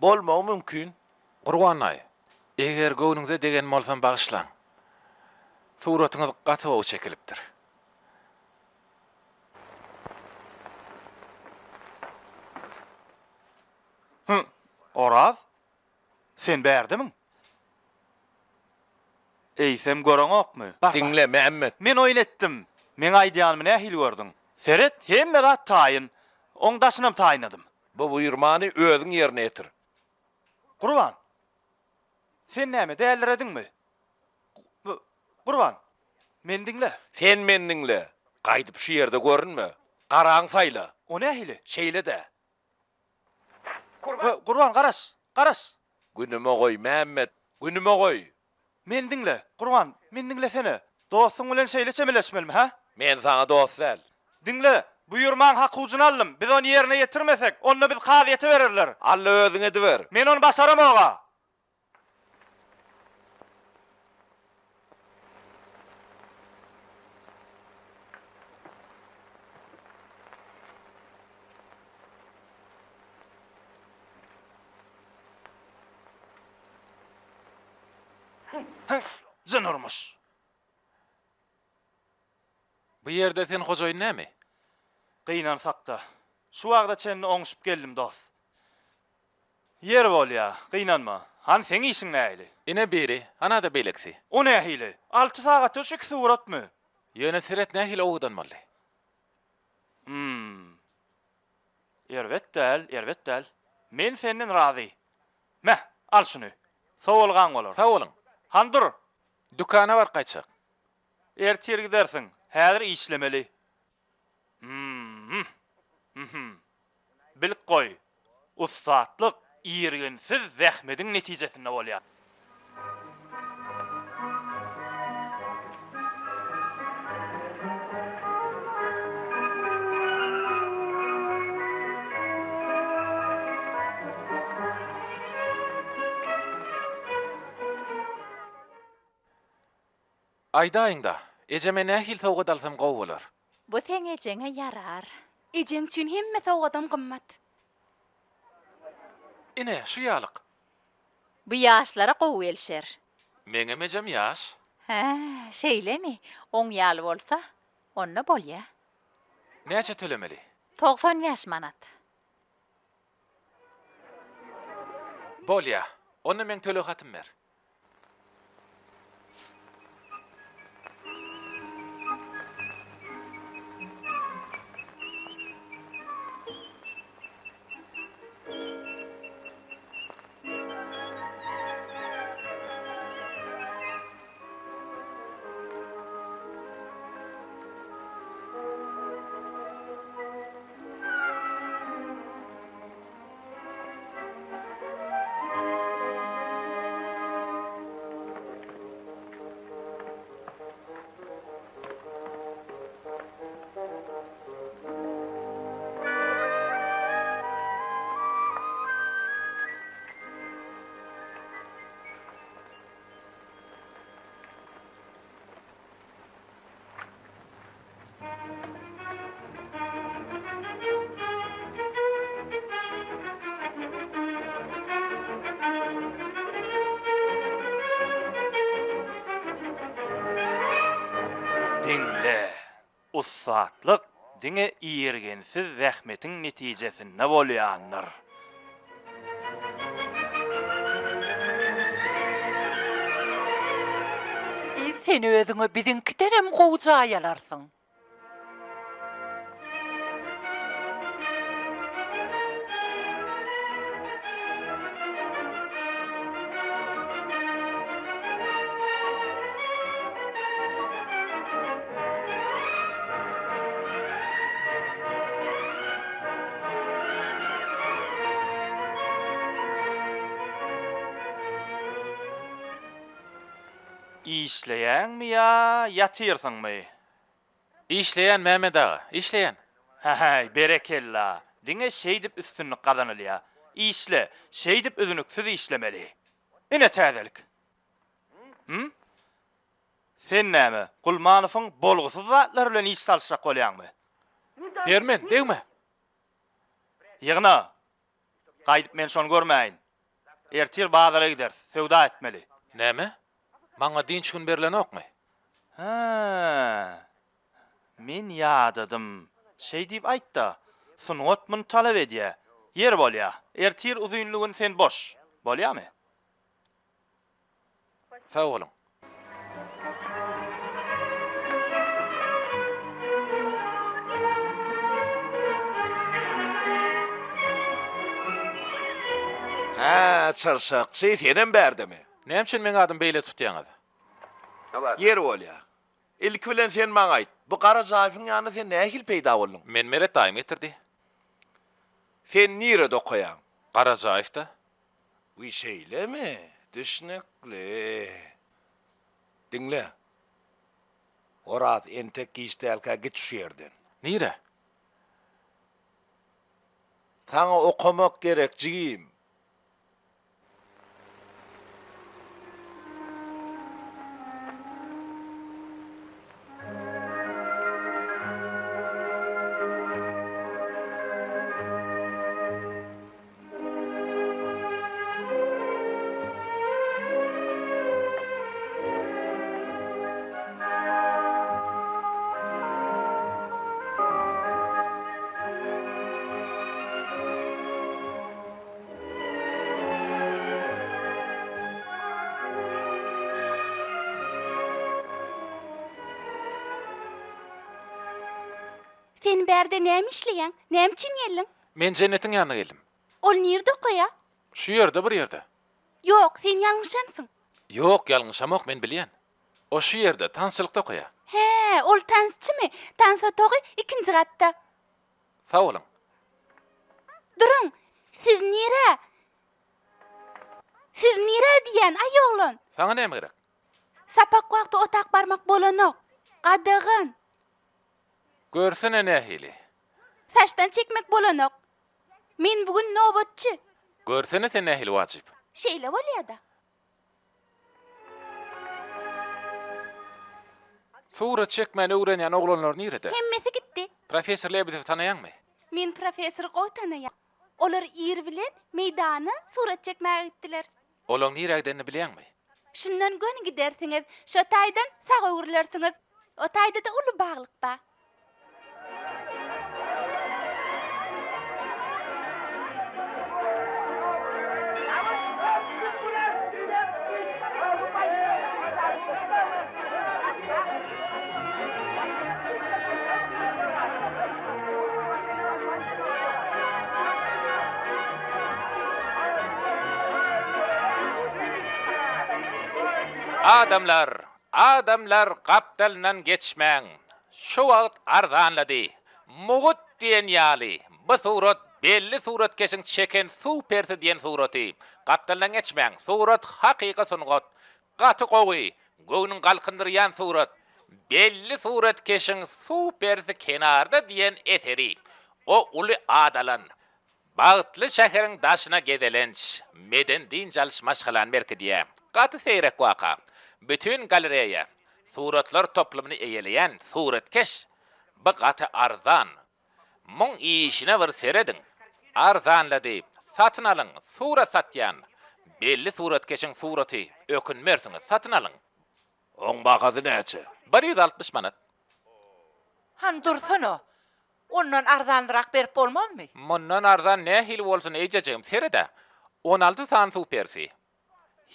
Speaker 1: Bolmagy mümkin.
Speaker 8: Gurban daýy, eger göwnüňize degen bolsam bagyşlaň. Suratyňyz gaty gowy çekilipdir.
Speaker 10: Hü, Oraz? Sen bärdemiň? Eýsem göreňokmy? Bar, bar.
Speaker 1: Diňle, Mämmet.
Speaker 10: Men oýun etdim. Meň aýdýanymy nähili gördüň? Seret, hemme zat taýyn. Oň daşynam taýynladym.
Speaker 1: Bu buýurmany özüň ýerine ýetir.
Speaker 10: Gurban! Sen näme, dälirediňmi? Gurban, meni diňle.
Speaker 1: Sen meni diňle. Gaýdyp şu ýerde görünme. Garaňy saýla.
Speaker 10: O nähili?
Speaker 1: Şeýle-dä.
Speaker 10: Gurban, garaş! Garaş!
Speaker 1: Günüme goý, Mämmet, günüme goý!
Speaker 10: Meni diňle, Gurban, meni diňlesene. Dostuň bilen şeýle çemeleşmelimi, hä?
Speaker 1: Men saňa dost däl.
Speaker 10: Diňle, buýurmaň hakujyny aldym. Biz ony ýerine ýetirmesek, onda bizi kazyýete bererler.
Speaker 1: Alla özüň ediber.
Speaker 10: Men ony başaramog-a. Jyn urmuş.
Speaker 8: Bu ýerde sen hojaýyn näme?
Speaker 10: Gynansakda, şu wagta çenli oňşup geldim dos. Ýeri bolýa, gynanma. Hany seň işiň nähili?
Speaker 8: Ine biri, ana-da beýlekisi.
Speaker 10: O nähili? Alty sagatda şu iki suratmy?
Speaker 8: Ýöne seret nähili owadan boldy.
Speaker 10: Hum. Erbet däl, erbet däl. Men senden razy. Meh, al şuny. Sowalgaň bolar.
Speaker 8: Sag boluň.
Speaker 10: Hany dur!
Speaker 8: Dükana baryp gaýtjak.
Speaker 10: Ertir gidersiň. Häzir işlemeli. Hum. Hum. Bilip goý, ussatlyk irginsiz zähmediň netijesinde bolýar.
Speaker 8: Aýdaýyň-da, ejeme nähili sowgat alsam gowy bolar?
Speaker 5: Bu seň ejeňe ýarar.
Speaker 6: Ejeň üçin hemme sowgadam gymmat.
Speaker 8: Ine, şu ýalyk.
Speaker 5: Bu ýaşlara gowy gelşer.
Speaker 8: Meňem ejem ýaş.
Speaker 5: Hä, şeýlemi? Oň ýaly bolsa, onda bolýa.
Speaker 8: Näçe tölemeli?
Speaker 5: 95 manat.
Speaker 8: Bolýa. Onda meň töleg hatymy ber.
Speaker 10: Diňle, ussatlyk diňe irginsiz zähmetiň netijesinde bolýandyr.
Speaker 2: Sen özüňe biziňkidenem gowy jaý alarsyň.
Speaker 10: Işleýäňmi ýa ýatyrsyňmy?
Speaker 8: Işleýän Mehmet aga, işleýän.
Speaker 10: Häý, berekella! Diňe şeýdip üstünlik gazanylýar. Işle, şeýdip üznüksiz işlemeli. Ine täzelik. Hüm? Sen näme, Gulmanowyň bolgusyz zatlary bilen iş salyşjak bolýaňmy?
Speaker 8: Bermen, degme!
Speaker 10: Ýygna! Gaýdyp men şony görmäýin. Ertir bazara gideris, söwda etmeli.
Speaker 8: Näme? Maňa dynç gün berlenokmy?
Speaker 10: Hä, men ýadadym. Şeý diýip aýt-da. Sungat muny talap edýä. Ýeri bolýa. Ertir uzynly gün sen boş. Bolýamy?
Speaker 8: Sag boluň.
Speaker 1: Hä, çyrşakçy, senem bärdemi?
Speaker 8: Näme üçin meň adymy beýle tutýaňyz?
Speaker 1: Ýeri bolýa. Ilki bilen sen maňa aýt, bu Garajaýewiň ýanyna sen nähili peýda bolduň?
Speaker 8: Meni Meret daýym getirdi.
Speaker 1: Sen nirede okaýaň?
Speaker 8: Garajaýewde.
Speaker 1: Wiý, şeýlemi? Düşnükli. Diňle. Oraz, entek giç dälkä git şu ýerden.
Speaker 8: Nirä?
Speaker 1: Saňa okamak gerek, jigim.
Speaker 6: Sen bärde näme işleýäň? Näme üçin geldiň?
Speaker 8: Men Jennetiň ýanyna geldim.
Speaker 6: Ol nirde okaýa?
Speaker 8: Şu ýerde bir ýerde.
Speaker 6: Ýok, sen ýalňyşansyň.
Speaker 8: Ýok, ýalňyşamok, men bilýän. O şu ýerde, tansçylykda okaýa.
Speaker 6: Hä, ol tansçymy? Tans otagy ikinji gatda.
Speaker 8: Sag boluň.
Speaker 6: Duruň! Siz nirä? Siz nirä diýýän, aý oglan?
Speaker 8: Saňa näme gerek?
Speaker 6: Sapak wagty otak barmak bolanok. Gadagan.
Speaker 8: Görsene nähili.
Speaker 6: Saçdan çekmek bolanok. Men bu gün nobatçy.
Speaker 8: Görsene sen nähili wajyp.
Speaker 6: Şeýle bolýa-da.
Speaker 8: Surat çekmäni öwrenýän oglanlar nirede?
Speaker 6: Hemmesi gitdi.
Speaker 8: Professor Lebedewi tanaýaňmy?
Speaker 6: Men professory gowy tanaýan. Olar ir bilen meýdana surat çekmäge gitdiler.
Speaker 8: Olaň nirä gidenini bilýäňmi?
Speaker 6: Şundan göni gidersiňiz, şo taýdan saga öwrülersiňiz. O taýda-da uly baglyk bar.
Speaker 8: Adamlar, adamlar gapdalyndan geçmäň. Şu wagt arzanlady. Mugut diýen ýaly, bu surat belli suratkeşiň çeken Suw perisi diýen suraty. Gapdalyndan geçmäň, surat hakyky sungat. Gaty gowy, göwnüň galkyndyrýan surat. Belli suratkeşiň Suw perisi kenarda diýen eseri. O uly at alan. Bagtly şäheriň daşyna gezelenç, medeni dynç alyş maşgalany berkidýär. Gaty seýrek waka. Bütin galereýa, suratlar toplumyny eýeleýän suratkeş. Bu gaty arzan. Muň işine bir serediň. Arzanlady. Satyn alyň. Surat satýan. Belli suratkeşiň suraty. Ökünmersiňiz. Satyn alyň.
Speaker 1: Oň bahasy näçe?
Speaker 8: 160 manat.
Speaker 2: Hany dursana. Ondan arzanrak berip bolmazmy?
Speaker 8: Mundan arzan nähili bolsun eýjejigim, sered-ä. On alty sany supersi.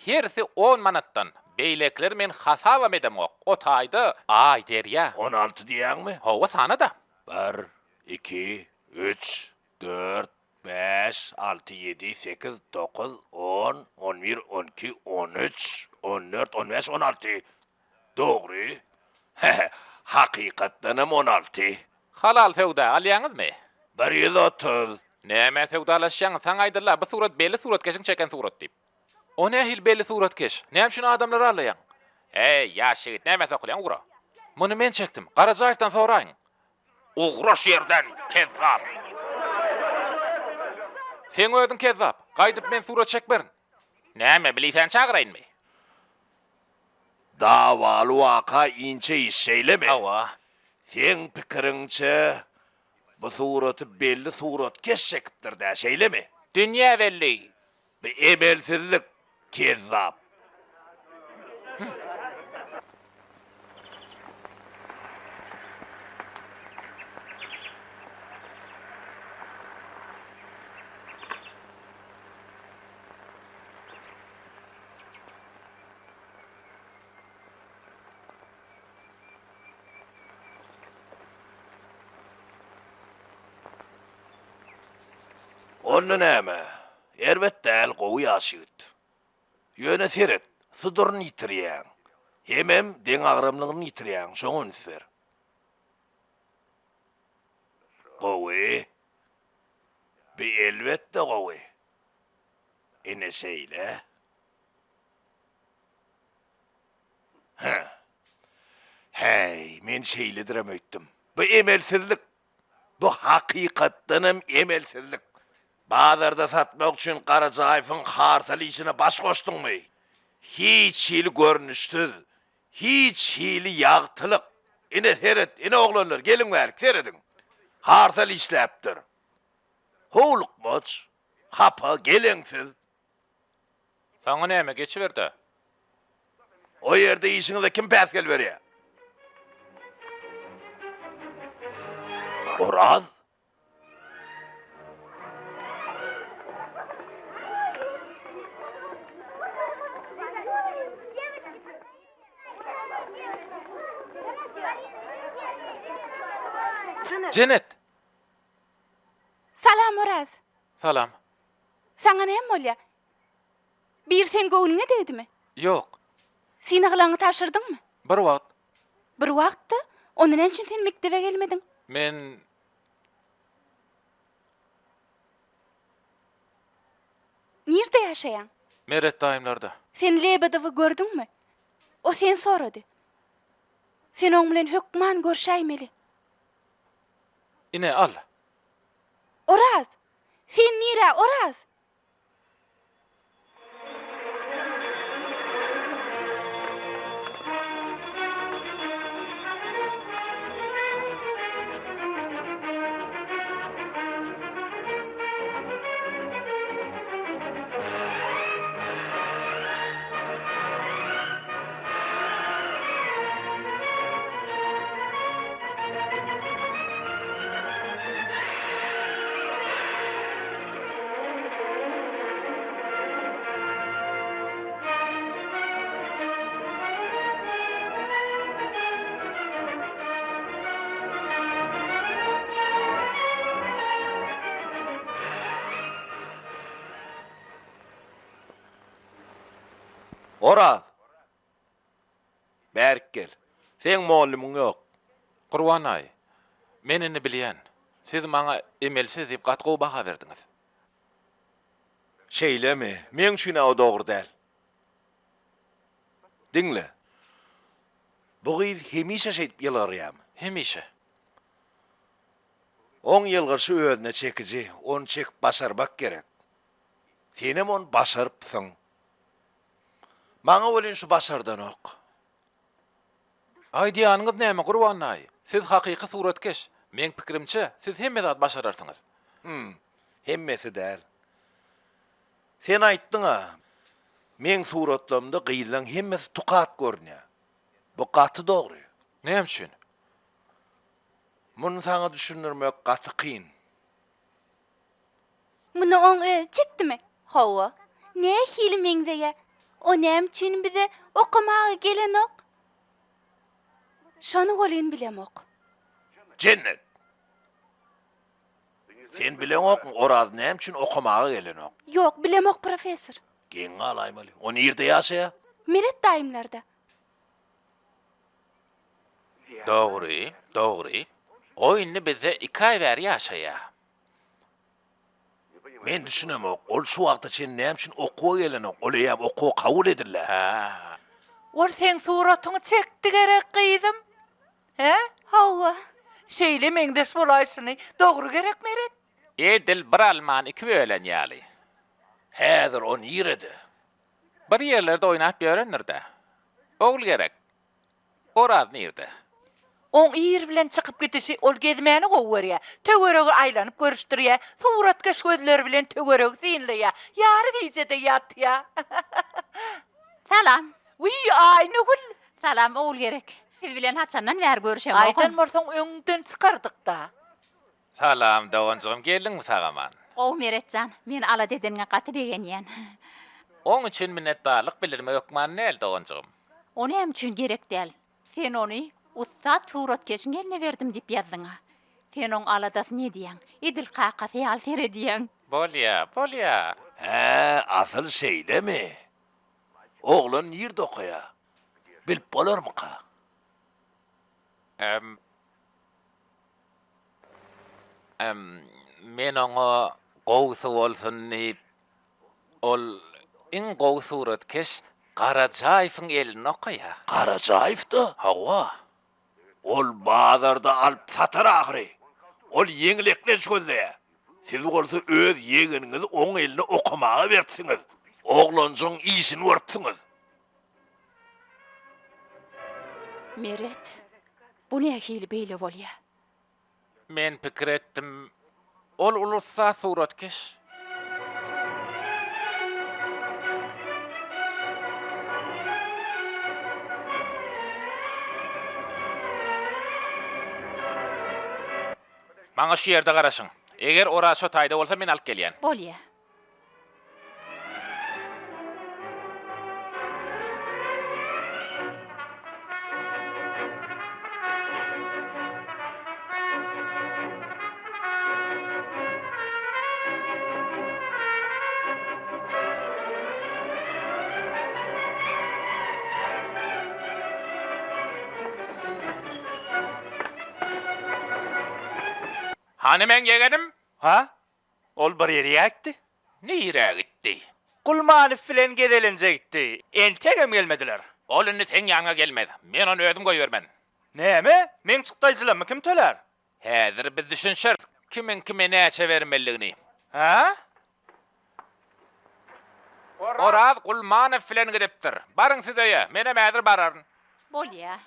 Speaker 8: Hersi on manatdan. Beýlekileri men hasabam edemok. O taýda Aý, derýa.
Speaker 1: 16 diýýäňmi?
Speaker 8: Hawa, sana-da.
Speaker 1: Bir, iki, üç, dört, bäş, alty, ýedi, sekiz, dokuz, on, on bir, on iki, on üç, on dört, on bäş, on alty. Dogry. He-he, hakykatdanam on alty.
Speaker 8: Halal söwda, alýaňyzmy?
Speaker 1: 130.
Speaker 8: Nämä söwdalaşýaňyz, saňa aýdyldy-a, bu surat belli suratkeşiň çeken suraty diýip. O nähili belli suratkeş? Näme üçin adamlary aldaýaň? Eý, ýaş ýigit, nämä sokulýaň, ugra. Muny men çekdim. Garajaýewden soraýyň. Ugra şu ýerden, kezzap! Seň özüň kezzap. Gaýdyp men surat çekmerin. Näme, bilisäni çagyraýynmy?
Speaker 1: Dawaly waka inçe iş, şeýlemi?
Speaker 8: Hawa.
Speaker 1: Seň pikiriňçe, bu suraty belli suratkeş çekipdir-dä, şeýlemi?
Speaker 8: Dünýä belli.
Speaker 1: Bu emelsizlik, kezzap. Onda näme? Erbet däl, gowy ýaş ýigit. Ýöne seret, suduryny ýitirýäň. Hemem deňagramlygyny ýitirýäň, şoňa üns ber. Gowy. Bi elbetde gowy. Ine şeýle. Hä. Häý, men şeýledirem öýtdüm. Bu emelsizlik. Hakykatdanam emelsizlik. Bazarda satmak üçin Garajaýewiň harsal işine baş goşduňmy? Hiç hili görnüşsiz, hiç hili ýagtylyk. Ine seret, ine oglanlar, geliň bärik, serediň. Harsal işläpdir. Howlukmaç, hapa, geleňsiz.
Speaker 8: Saňa näme, geçiber-dä.
Speaker 1: O ýerde işiňize kim päsgel berýär? Oraz?
Speaker 8: Jennet!
Speaker 6: Salam Oraz.
Speaker 8: Salam.
Speaker 6: Saňa näme bolýa? Biri seň göwnüňe degdimi?
Speaker 8: Ýok.
Speaker 6: Synaglaryňy tabşyrdyňmy?
Speaker 8: Bir wagt.
Speaker 6: Bir wagtda? Onda näme üçin sen mekdebe gelmediň?
Speaker 8: Men
Speaker 6: Nirde ýaşaýaň?
Speaker 8: Meret daýymlarda.
Speaker 6: Sen Lebedowy gördüňmi? O seni sorady. Sen oň bilen hökman görşäýmeli.
Speaker 8: Ine, al.
Speaker 6: Oraz! Sen nirä, Oraz?
Speaker 1: Oraz! Bärik gel. Seň mollymyň ýok.
Speaker 8: Gurban daýy, men indi bilýän. Siz maňa emelsiz diýip gaty gowy baha berdiňiz.
Speaker 1: Şeýlemi? Meň üçin-ä o dogry däl. Diňle. Bu gyz hemişe şeýdip ýylgyrýarmy?
Speaker 8: Hemişe.
Speaker 1: Oň ýylgyrşy özüne çekiji, ony çekip başarmak gerek. Senem ony başarypsyň. Maňa welin şu başardanok.
Speaker 8: Aýdýanyňyz näme, Gurban daýy? Siz hakyky suratkeş. Meň pikirimçe, siz hemme zat başararsyňyz.
Speaker 1: Hum, hemmesi däl. Sen aýtdyň-a, meň suratlarymda gyzlaň hemmesi tukat görünýär. Bu gaty dogry.
Speaker 8: Näme üçin?
Speaker 1: Muny saňa düşündirmek gaty kyn.
Speaker 6: Muny oň özi çekdimi? Hawa. Nähili meňzeýä? O näme üçin bize okamaga gelenok? Şony welin bilemok.
Speaker 1: Jennet! Sen bileňokmy, Oraz näme üçin okamaga gelenok?
Speaker 6: Ýok, bilemok, professor.
Speaker 1: Geň galaýmaly. O nirde ýaşaýar?
Speaker 6: Meret daýymlarda.
Speaker 8: Dogry, dogry. O indi bizde iki aý bäri ýaşaýar.
Speaker 1: Men düşünemok, ol şu wagta çenli näme üçin okuwa gelenok, ol eýýäm okuwa kabul edildi.
Speaker 8: Hä.
Speaker 2: Ol seň suratyňy çekdi gerek gyzym? Hä?
Speaker 6: Hawa.
Speaker 2: Şeýle meňzeş bolaýşyny dogry gerek Meret?
Speaker 8: Edil bir almany iki bölen ýaly.
Speaker 1: Häzir o nirede?
Speaker 8: Bir ýerlerde oýnap ýörendir-dä. Ogulgerek, Oraz nirde?
Speaker 2: Oň ir bilen çykyp gidişi, ol gezmäni gowy görýär. Töweregi aýlanyp görüşdirýär, suratkeş gözleri bilen töweregi synlaýar. Ýary gije-de ýatýar.
Speaker 5: Salam.
Speaker 2: Wiý, Aýnagül!
Speaker 5: Salam, Ogulgerek. Siz bilen haçandan bäri görüşemogam.
Speaker 2: Aýdan bolsaň öňden çykardyk-da.
Speaker 8: Salam doganjygym geldiňmi sagaman.
Speaker 5: Gowy Meretjan, meni alada edeniňe gaty begenýän.
Speaker 8: Oň üçin minnetdarlyk bildirmek hökman däl doganjygym.
Speaker 5: O näme üçin gerek däl? Sen ony ussat suratkeşiň eline berdim diýip ýazdyň-a. Sen oň aladasyny edýäň, edil kakasy ýaly seredýäň.
Speaker 8: Bolýa, bolýa.
Speaker 1: Hä, asyl şeýlemi? Oglan nirde okaýa? Bilip bolarmyka?
Speaker 8: Em, Em, men oňa gowusy bolsun diýip, ol iň gowy suratkeş Garajaýewiň elinde okaýar.
Speaker 1: Garajaýew-da?
Speaker 8: Hawa.
Speaker 1: Ol bazarda alyp satar ahyry. Ol ýeňil eklenç gözleýär. Siz bolsa öz ýegeniňizi oň eline okamaga beripsiňiz. Oglanjygyň işini görüpsiňiz.
Speaker 5: Meret, bu nähili beýle bolýa?
Speaker 8: Men pikir etdim, ol uly ussat suratkeş. Maňa şu ýerde garaşyň. Eger Oraz şo taýda bolsa, men alyp gelýän.
Speaker 5: Bolýa.
Speaker 8: Hany meň ýegenim?
Speaker 10: Ha? Ol bir ýere gitdi.
Speaker 8: Nirä gitdi?
Speaker 10: Gulmanow bilen gezelenje gitdi. Entegem gelmediler.
Speaker 8: Ol indi seň ýanyňa gelmez. Men ony özüm goýbermen.
Speaker 10: Näme? Meň çykdaýjylarymy kim tölär?
Speaker 8: Häzir biz düşünşeris, kimiň kime näçe bermelidigini.
Speaker 10: Hä?
Speaker 8: Oraz Gulmanow bilen gidipdir. Baryň siz öýe, menem häzir bararyn.
Speaker 5: Bolýa.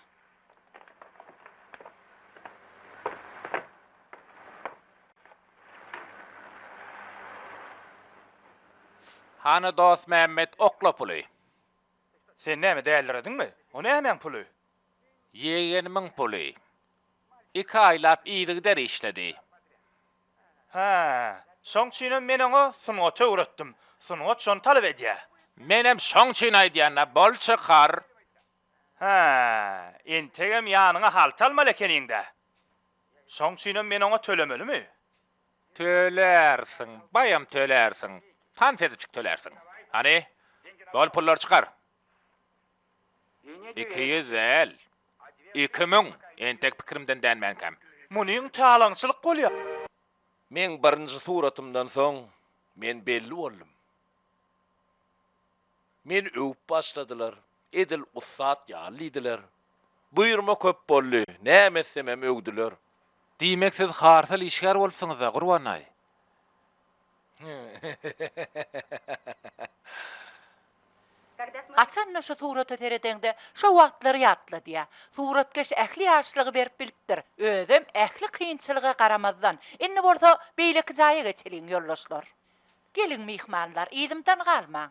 Speaker 8: Hany Dostmämmet okla puly.
Speaker 10: Sen näme dälirediňmi? O nämäň puly?
Speaker 8: Ýegenimiň puly. Iki aýlap yzygider işledi.
Speaker 10: Hä, şoň üçinem men oňa sungaty öwretdim. Sungat şony talap edýär.
Speaker 8: Menem şoň üçin aýdýan-da, bol çykar.
Speaker 10: Hä, entegem ýanyňa halta almaly ekeniň-dä. Şoň üçinem men oňa tölemelimi?
Speaker 8: Tölärsiň, baýam tölärsiň. Tans edipjik tölärsiň. Hany, bol pullary çykar. 200 däl, 2000! Entek pikirimden dänmänkäm.
Speaker 10: Munyň talaňçylyk bolýar.
Speaker 1: Meň birinji suratymdan soň men belli boldum. Meni öwüp başladylar, edil ussat ýaly diýdiler. Buýurma köp boldy, näme etsemem öwdüler.
Speaker 8: Diýmek siz harsal işgär bolupsyňyz-da, Gurban daýy?
Speaker 2: Haçan-da şu surata seredeňde, şo wagtlary ýatladýar. Suratkeş ähli ýaşlygy berip bilipdir. Özem ähli kynçylyga garamazdan. Indi bolsa beýleki jaýa geçeliň, ýoldaşlar. Geliň, myhmanlar, yzymdan galmaň.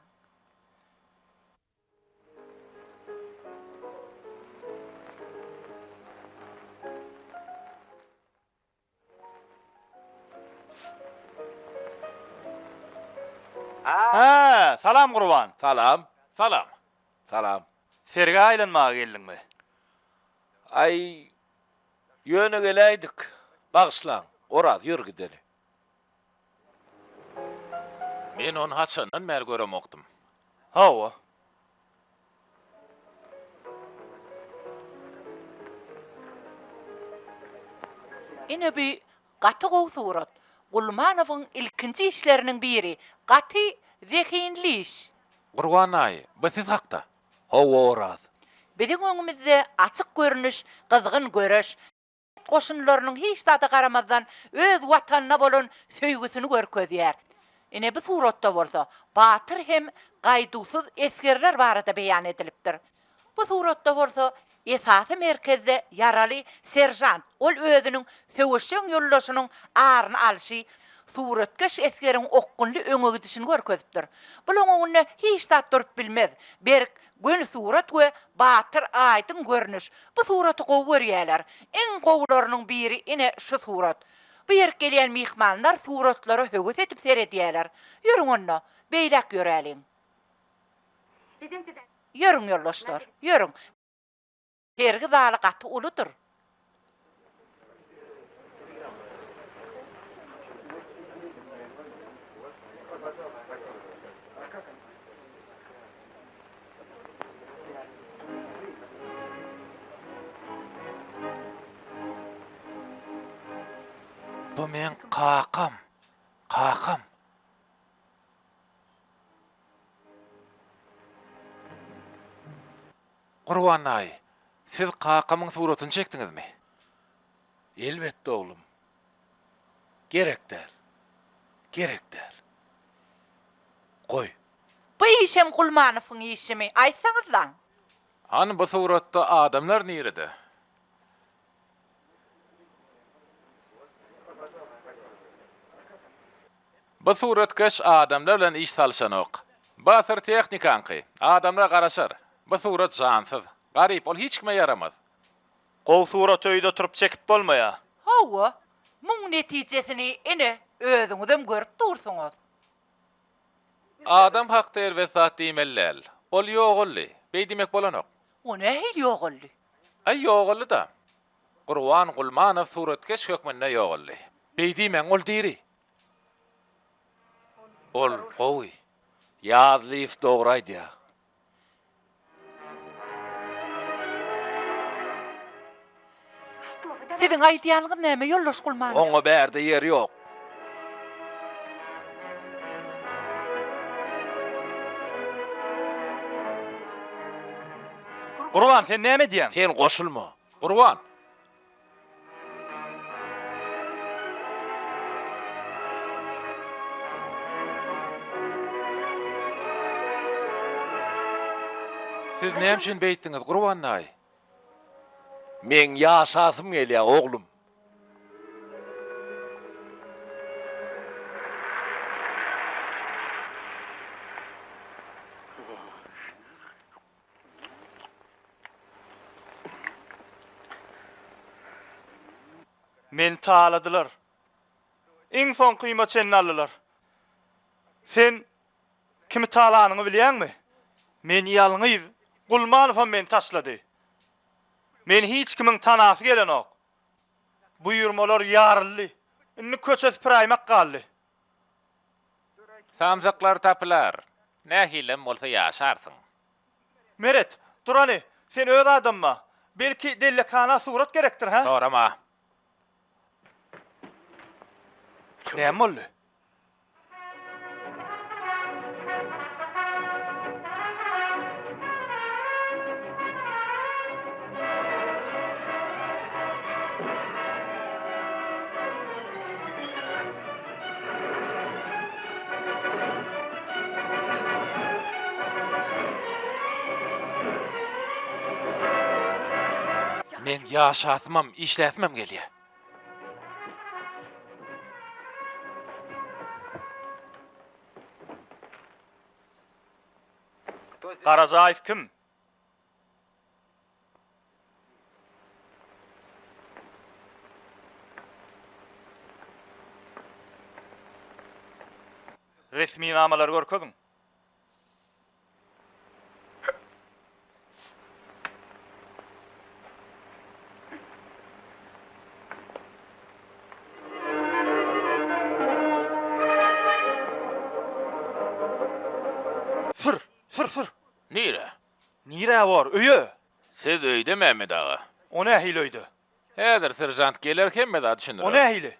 Speaker 10: Hä, salam Gurban.
Speaker 1: Salam.
Speaker 8: Salam.
Speaker 1: Salam.
Speaker 10: Sergä aýlanmaga geldiňmi?
Speaker 1: Aý, ýöne geläýdik. Bagyşlaň. Oraz, ýör gideli.
Speaker 8: Men ony haçandan bäri göremokdym.
Speaker 10: Hawa.
Speaker 2: Ine bu gaty gowy surat. Gulmanowyň ilkinji işleriniň biri. Gaty zehinli iş.
Speaker 8: Gurban daýy, bu siz hakda.
Speaker 1: Hawa Oraz.
Speaker 2: Biziň öňümizde açyk görnüş, gyzgyn göreş. goşunlarynyň hiç zada garamazdan öz Watanyna bolan söýgüsini görkezýär. Ine bu suratda bolsa batyr hem gaýduwsyz esgerler barada beýan edilipdir. Bu suratda bolsa esasy merkezde ýaraly seržant, ol özüniň söweşjeň ýoldaşynyň aryny alşy, suratkeş esgeriň okgunly öňe gidişini görkezipdir. Bulaň öňünde hiç zat durup bilmez. Berk, Göni surat we batyr aýdyň görnüş. Bu suraty gowy görýäler. Iň gowularynyň biri ine şu surat. Bu ýerik gelýän myhmanlar suratlara höwes edip seredýäler. Ýörüň onda, beýläk ýöräliň. Ýörüň ýoldaşlar, ýörüň. Sergi zaly gaty uludyr.
Speaker 8: Bu meň kakam. Kakam. Gurban daýy, siz kakamyň suratyny çekdiňizmi?
Speaker 1: Elbetde, oglum. Gerek däl. Gerek däl. Goý.
Speaker 2: Bu işem Gulmanowyň işimi, aýtsaňyzlaň.
Speaker 8: Hany bu suratda adamlar nirede? Bu suratkeş adamlar bilen iş salyşanok. Bu asyr tehnikaňky. Adamlar garaşar. Bu surat jansyz. Garyp, ol hiç kime ýaramaz.
Speaker 10: Gowy suraty öýde oturyp çekip bolmaýar.
Speaker 2: Hawa, muň netijesini ine, özüňizem görüp dursuňyz.
Speaker 8: Adam hakda erbet zat diýmeli däl. Ol ýogaldy. Beý diýmek bolanok.
Speaker 2: O nähili ýogaldy?
Speaker 8: Aý ýogaldy-da. Gurban Gulmanow suratkeş hökmünde ýogaldy. Beý diýmäň, ol diri. Ol gowy.
Speaker 1: Ýazlyýew dogry aýdýar.
Speaker 2: Siziň aýdýanyňyz näme, ýoldaş Gulmanow?
Speaker 1: Oňa bärde ýer ýok.
Speaker 10: Gurban, sen näme edýäň?
Speaker 1: Sen goşulma.
Speaker 8: Gurban! Siz näme üçin beýtdiňiz, Gurban daýy?
Speaker 1: Meň ýaşasym gelýär, oglum.
Speaker 10: Meni taladylar. Iň soňkyma çenli aldylar. Sen kimi talanyňy bilýäňmi? Men ýalňyz, Gulmanowam meni taşlady. Meni hiç kimiň tanasy gelenok. Buýurmalar ýaryldy. Indi köçe süpüräýmek galdy.
Speaker 8: Samsyklar tapylar. Nähilem bolsa ýaşarsyň.
Speaker 10: Meret, dur hany, sen öz adamma. Belki dellekhana surat gerekdir, hä?
Speaker 8: Sorama.
Speaker 10: Näme boldy?
Speaker 8: Meň ýaşasymam, işläsimem gelýär.
Speaker 10: Garajaýew kim? Resminamalary görkeziň. Sür, sür, sür.
Speaker 8: Nirä?
Speaker 10: Nirä bor, öýe!
Speaker 8: Siz öýde Mämmet aga?
Speaker 10: O nähili öýde?
Speaker 8: Häzir seržant geler hemme zady düşündirer.
Speaker 10: O nähili?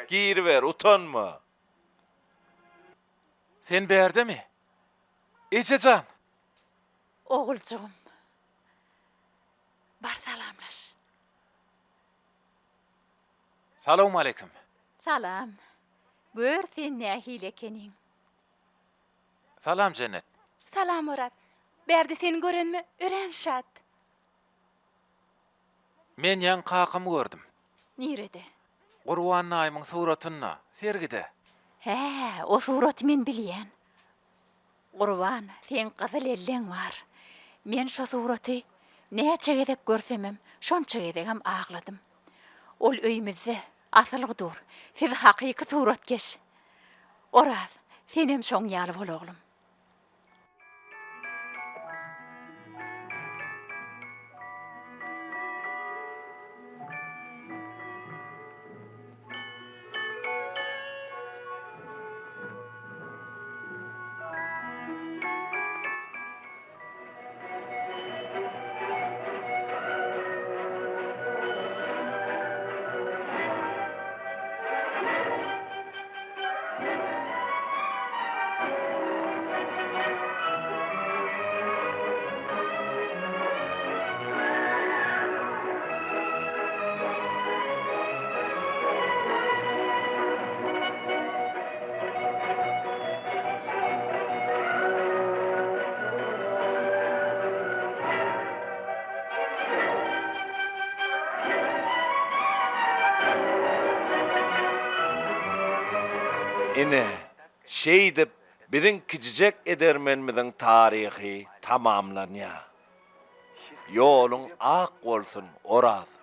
Speaker 1: Giriber, utanma.
Speaker 8: Sen bärdemi? Eje jan!
Speaker 5: Oguljygym. Bar salamlaş.
Speaker 8: Salowmaleýkim.
Speaker 5: Salam. Gör sen nähili ekeniň.
Speaker 8: Salam Jennet.
Speaker 6: Salam Oraz. Bärde seni görenime örän şat.
Speaker 8: Men ýaňy kakamy gördüm.
Speaker 5: Nirede?
Speaker 8: Gurban daýymyň suratynda, sergide.
Speaker 5: Hä, o suraty men bilýän. Gurban, seň gyzyl elleň bar. Men şo suraty näçe gezek görsemem, şonça gezegem agladym. Ol öýümizde asylgy dur. Siz hakyky suratkeş. Oraz, senem şoň ýaly bol oglum.
Speaker 1: Ine, şeýdip, biziň kiçijek edermenimiziň taryhy tamamlanýar. Ýoluň ak bolsun, Oraz!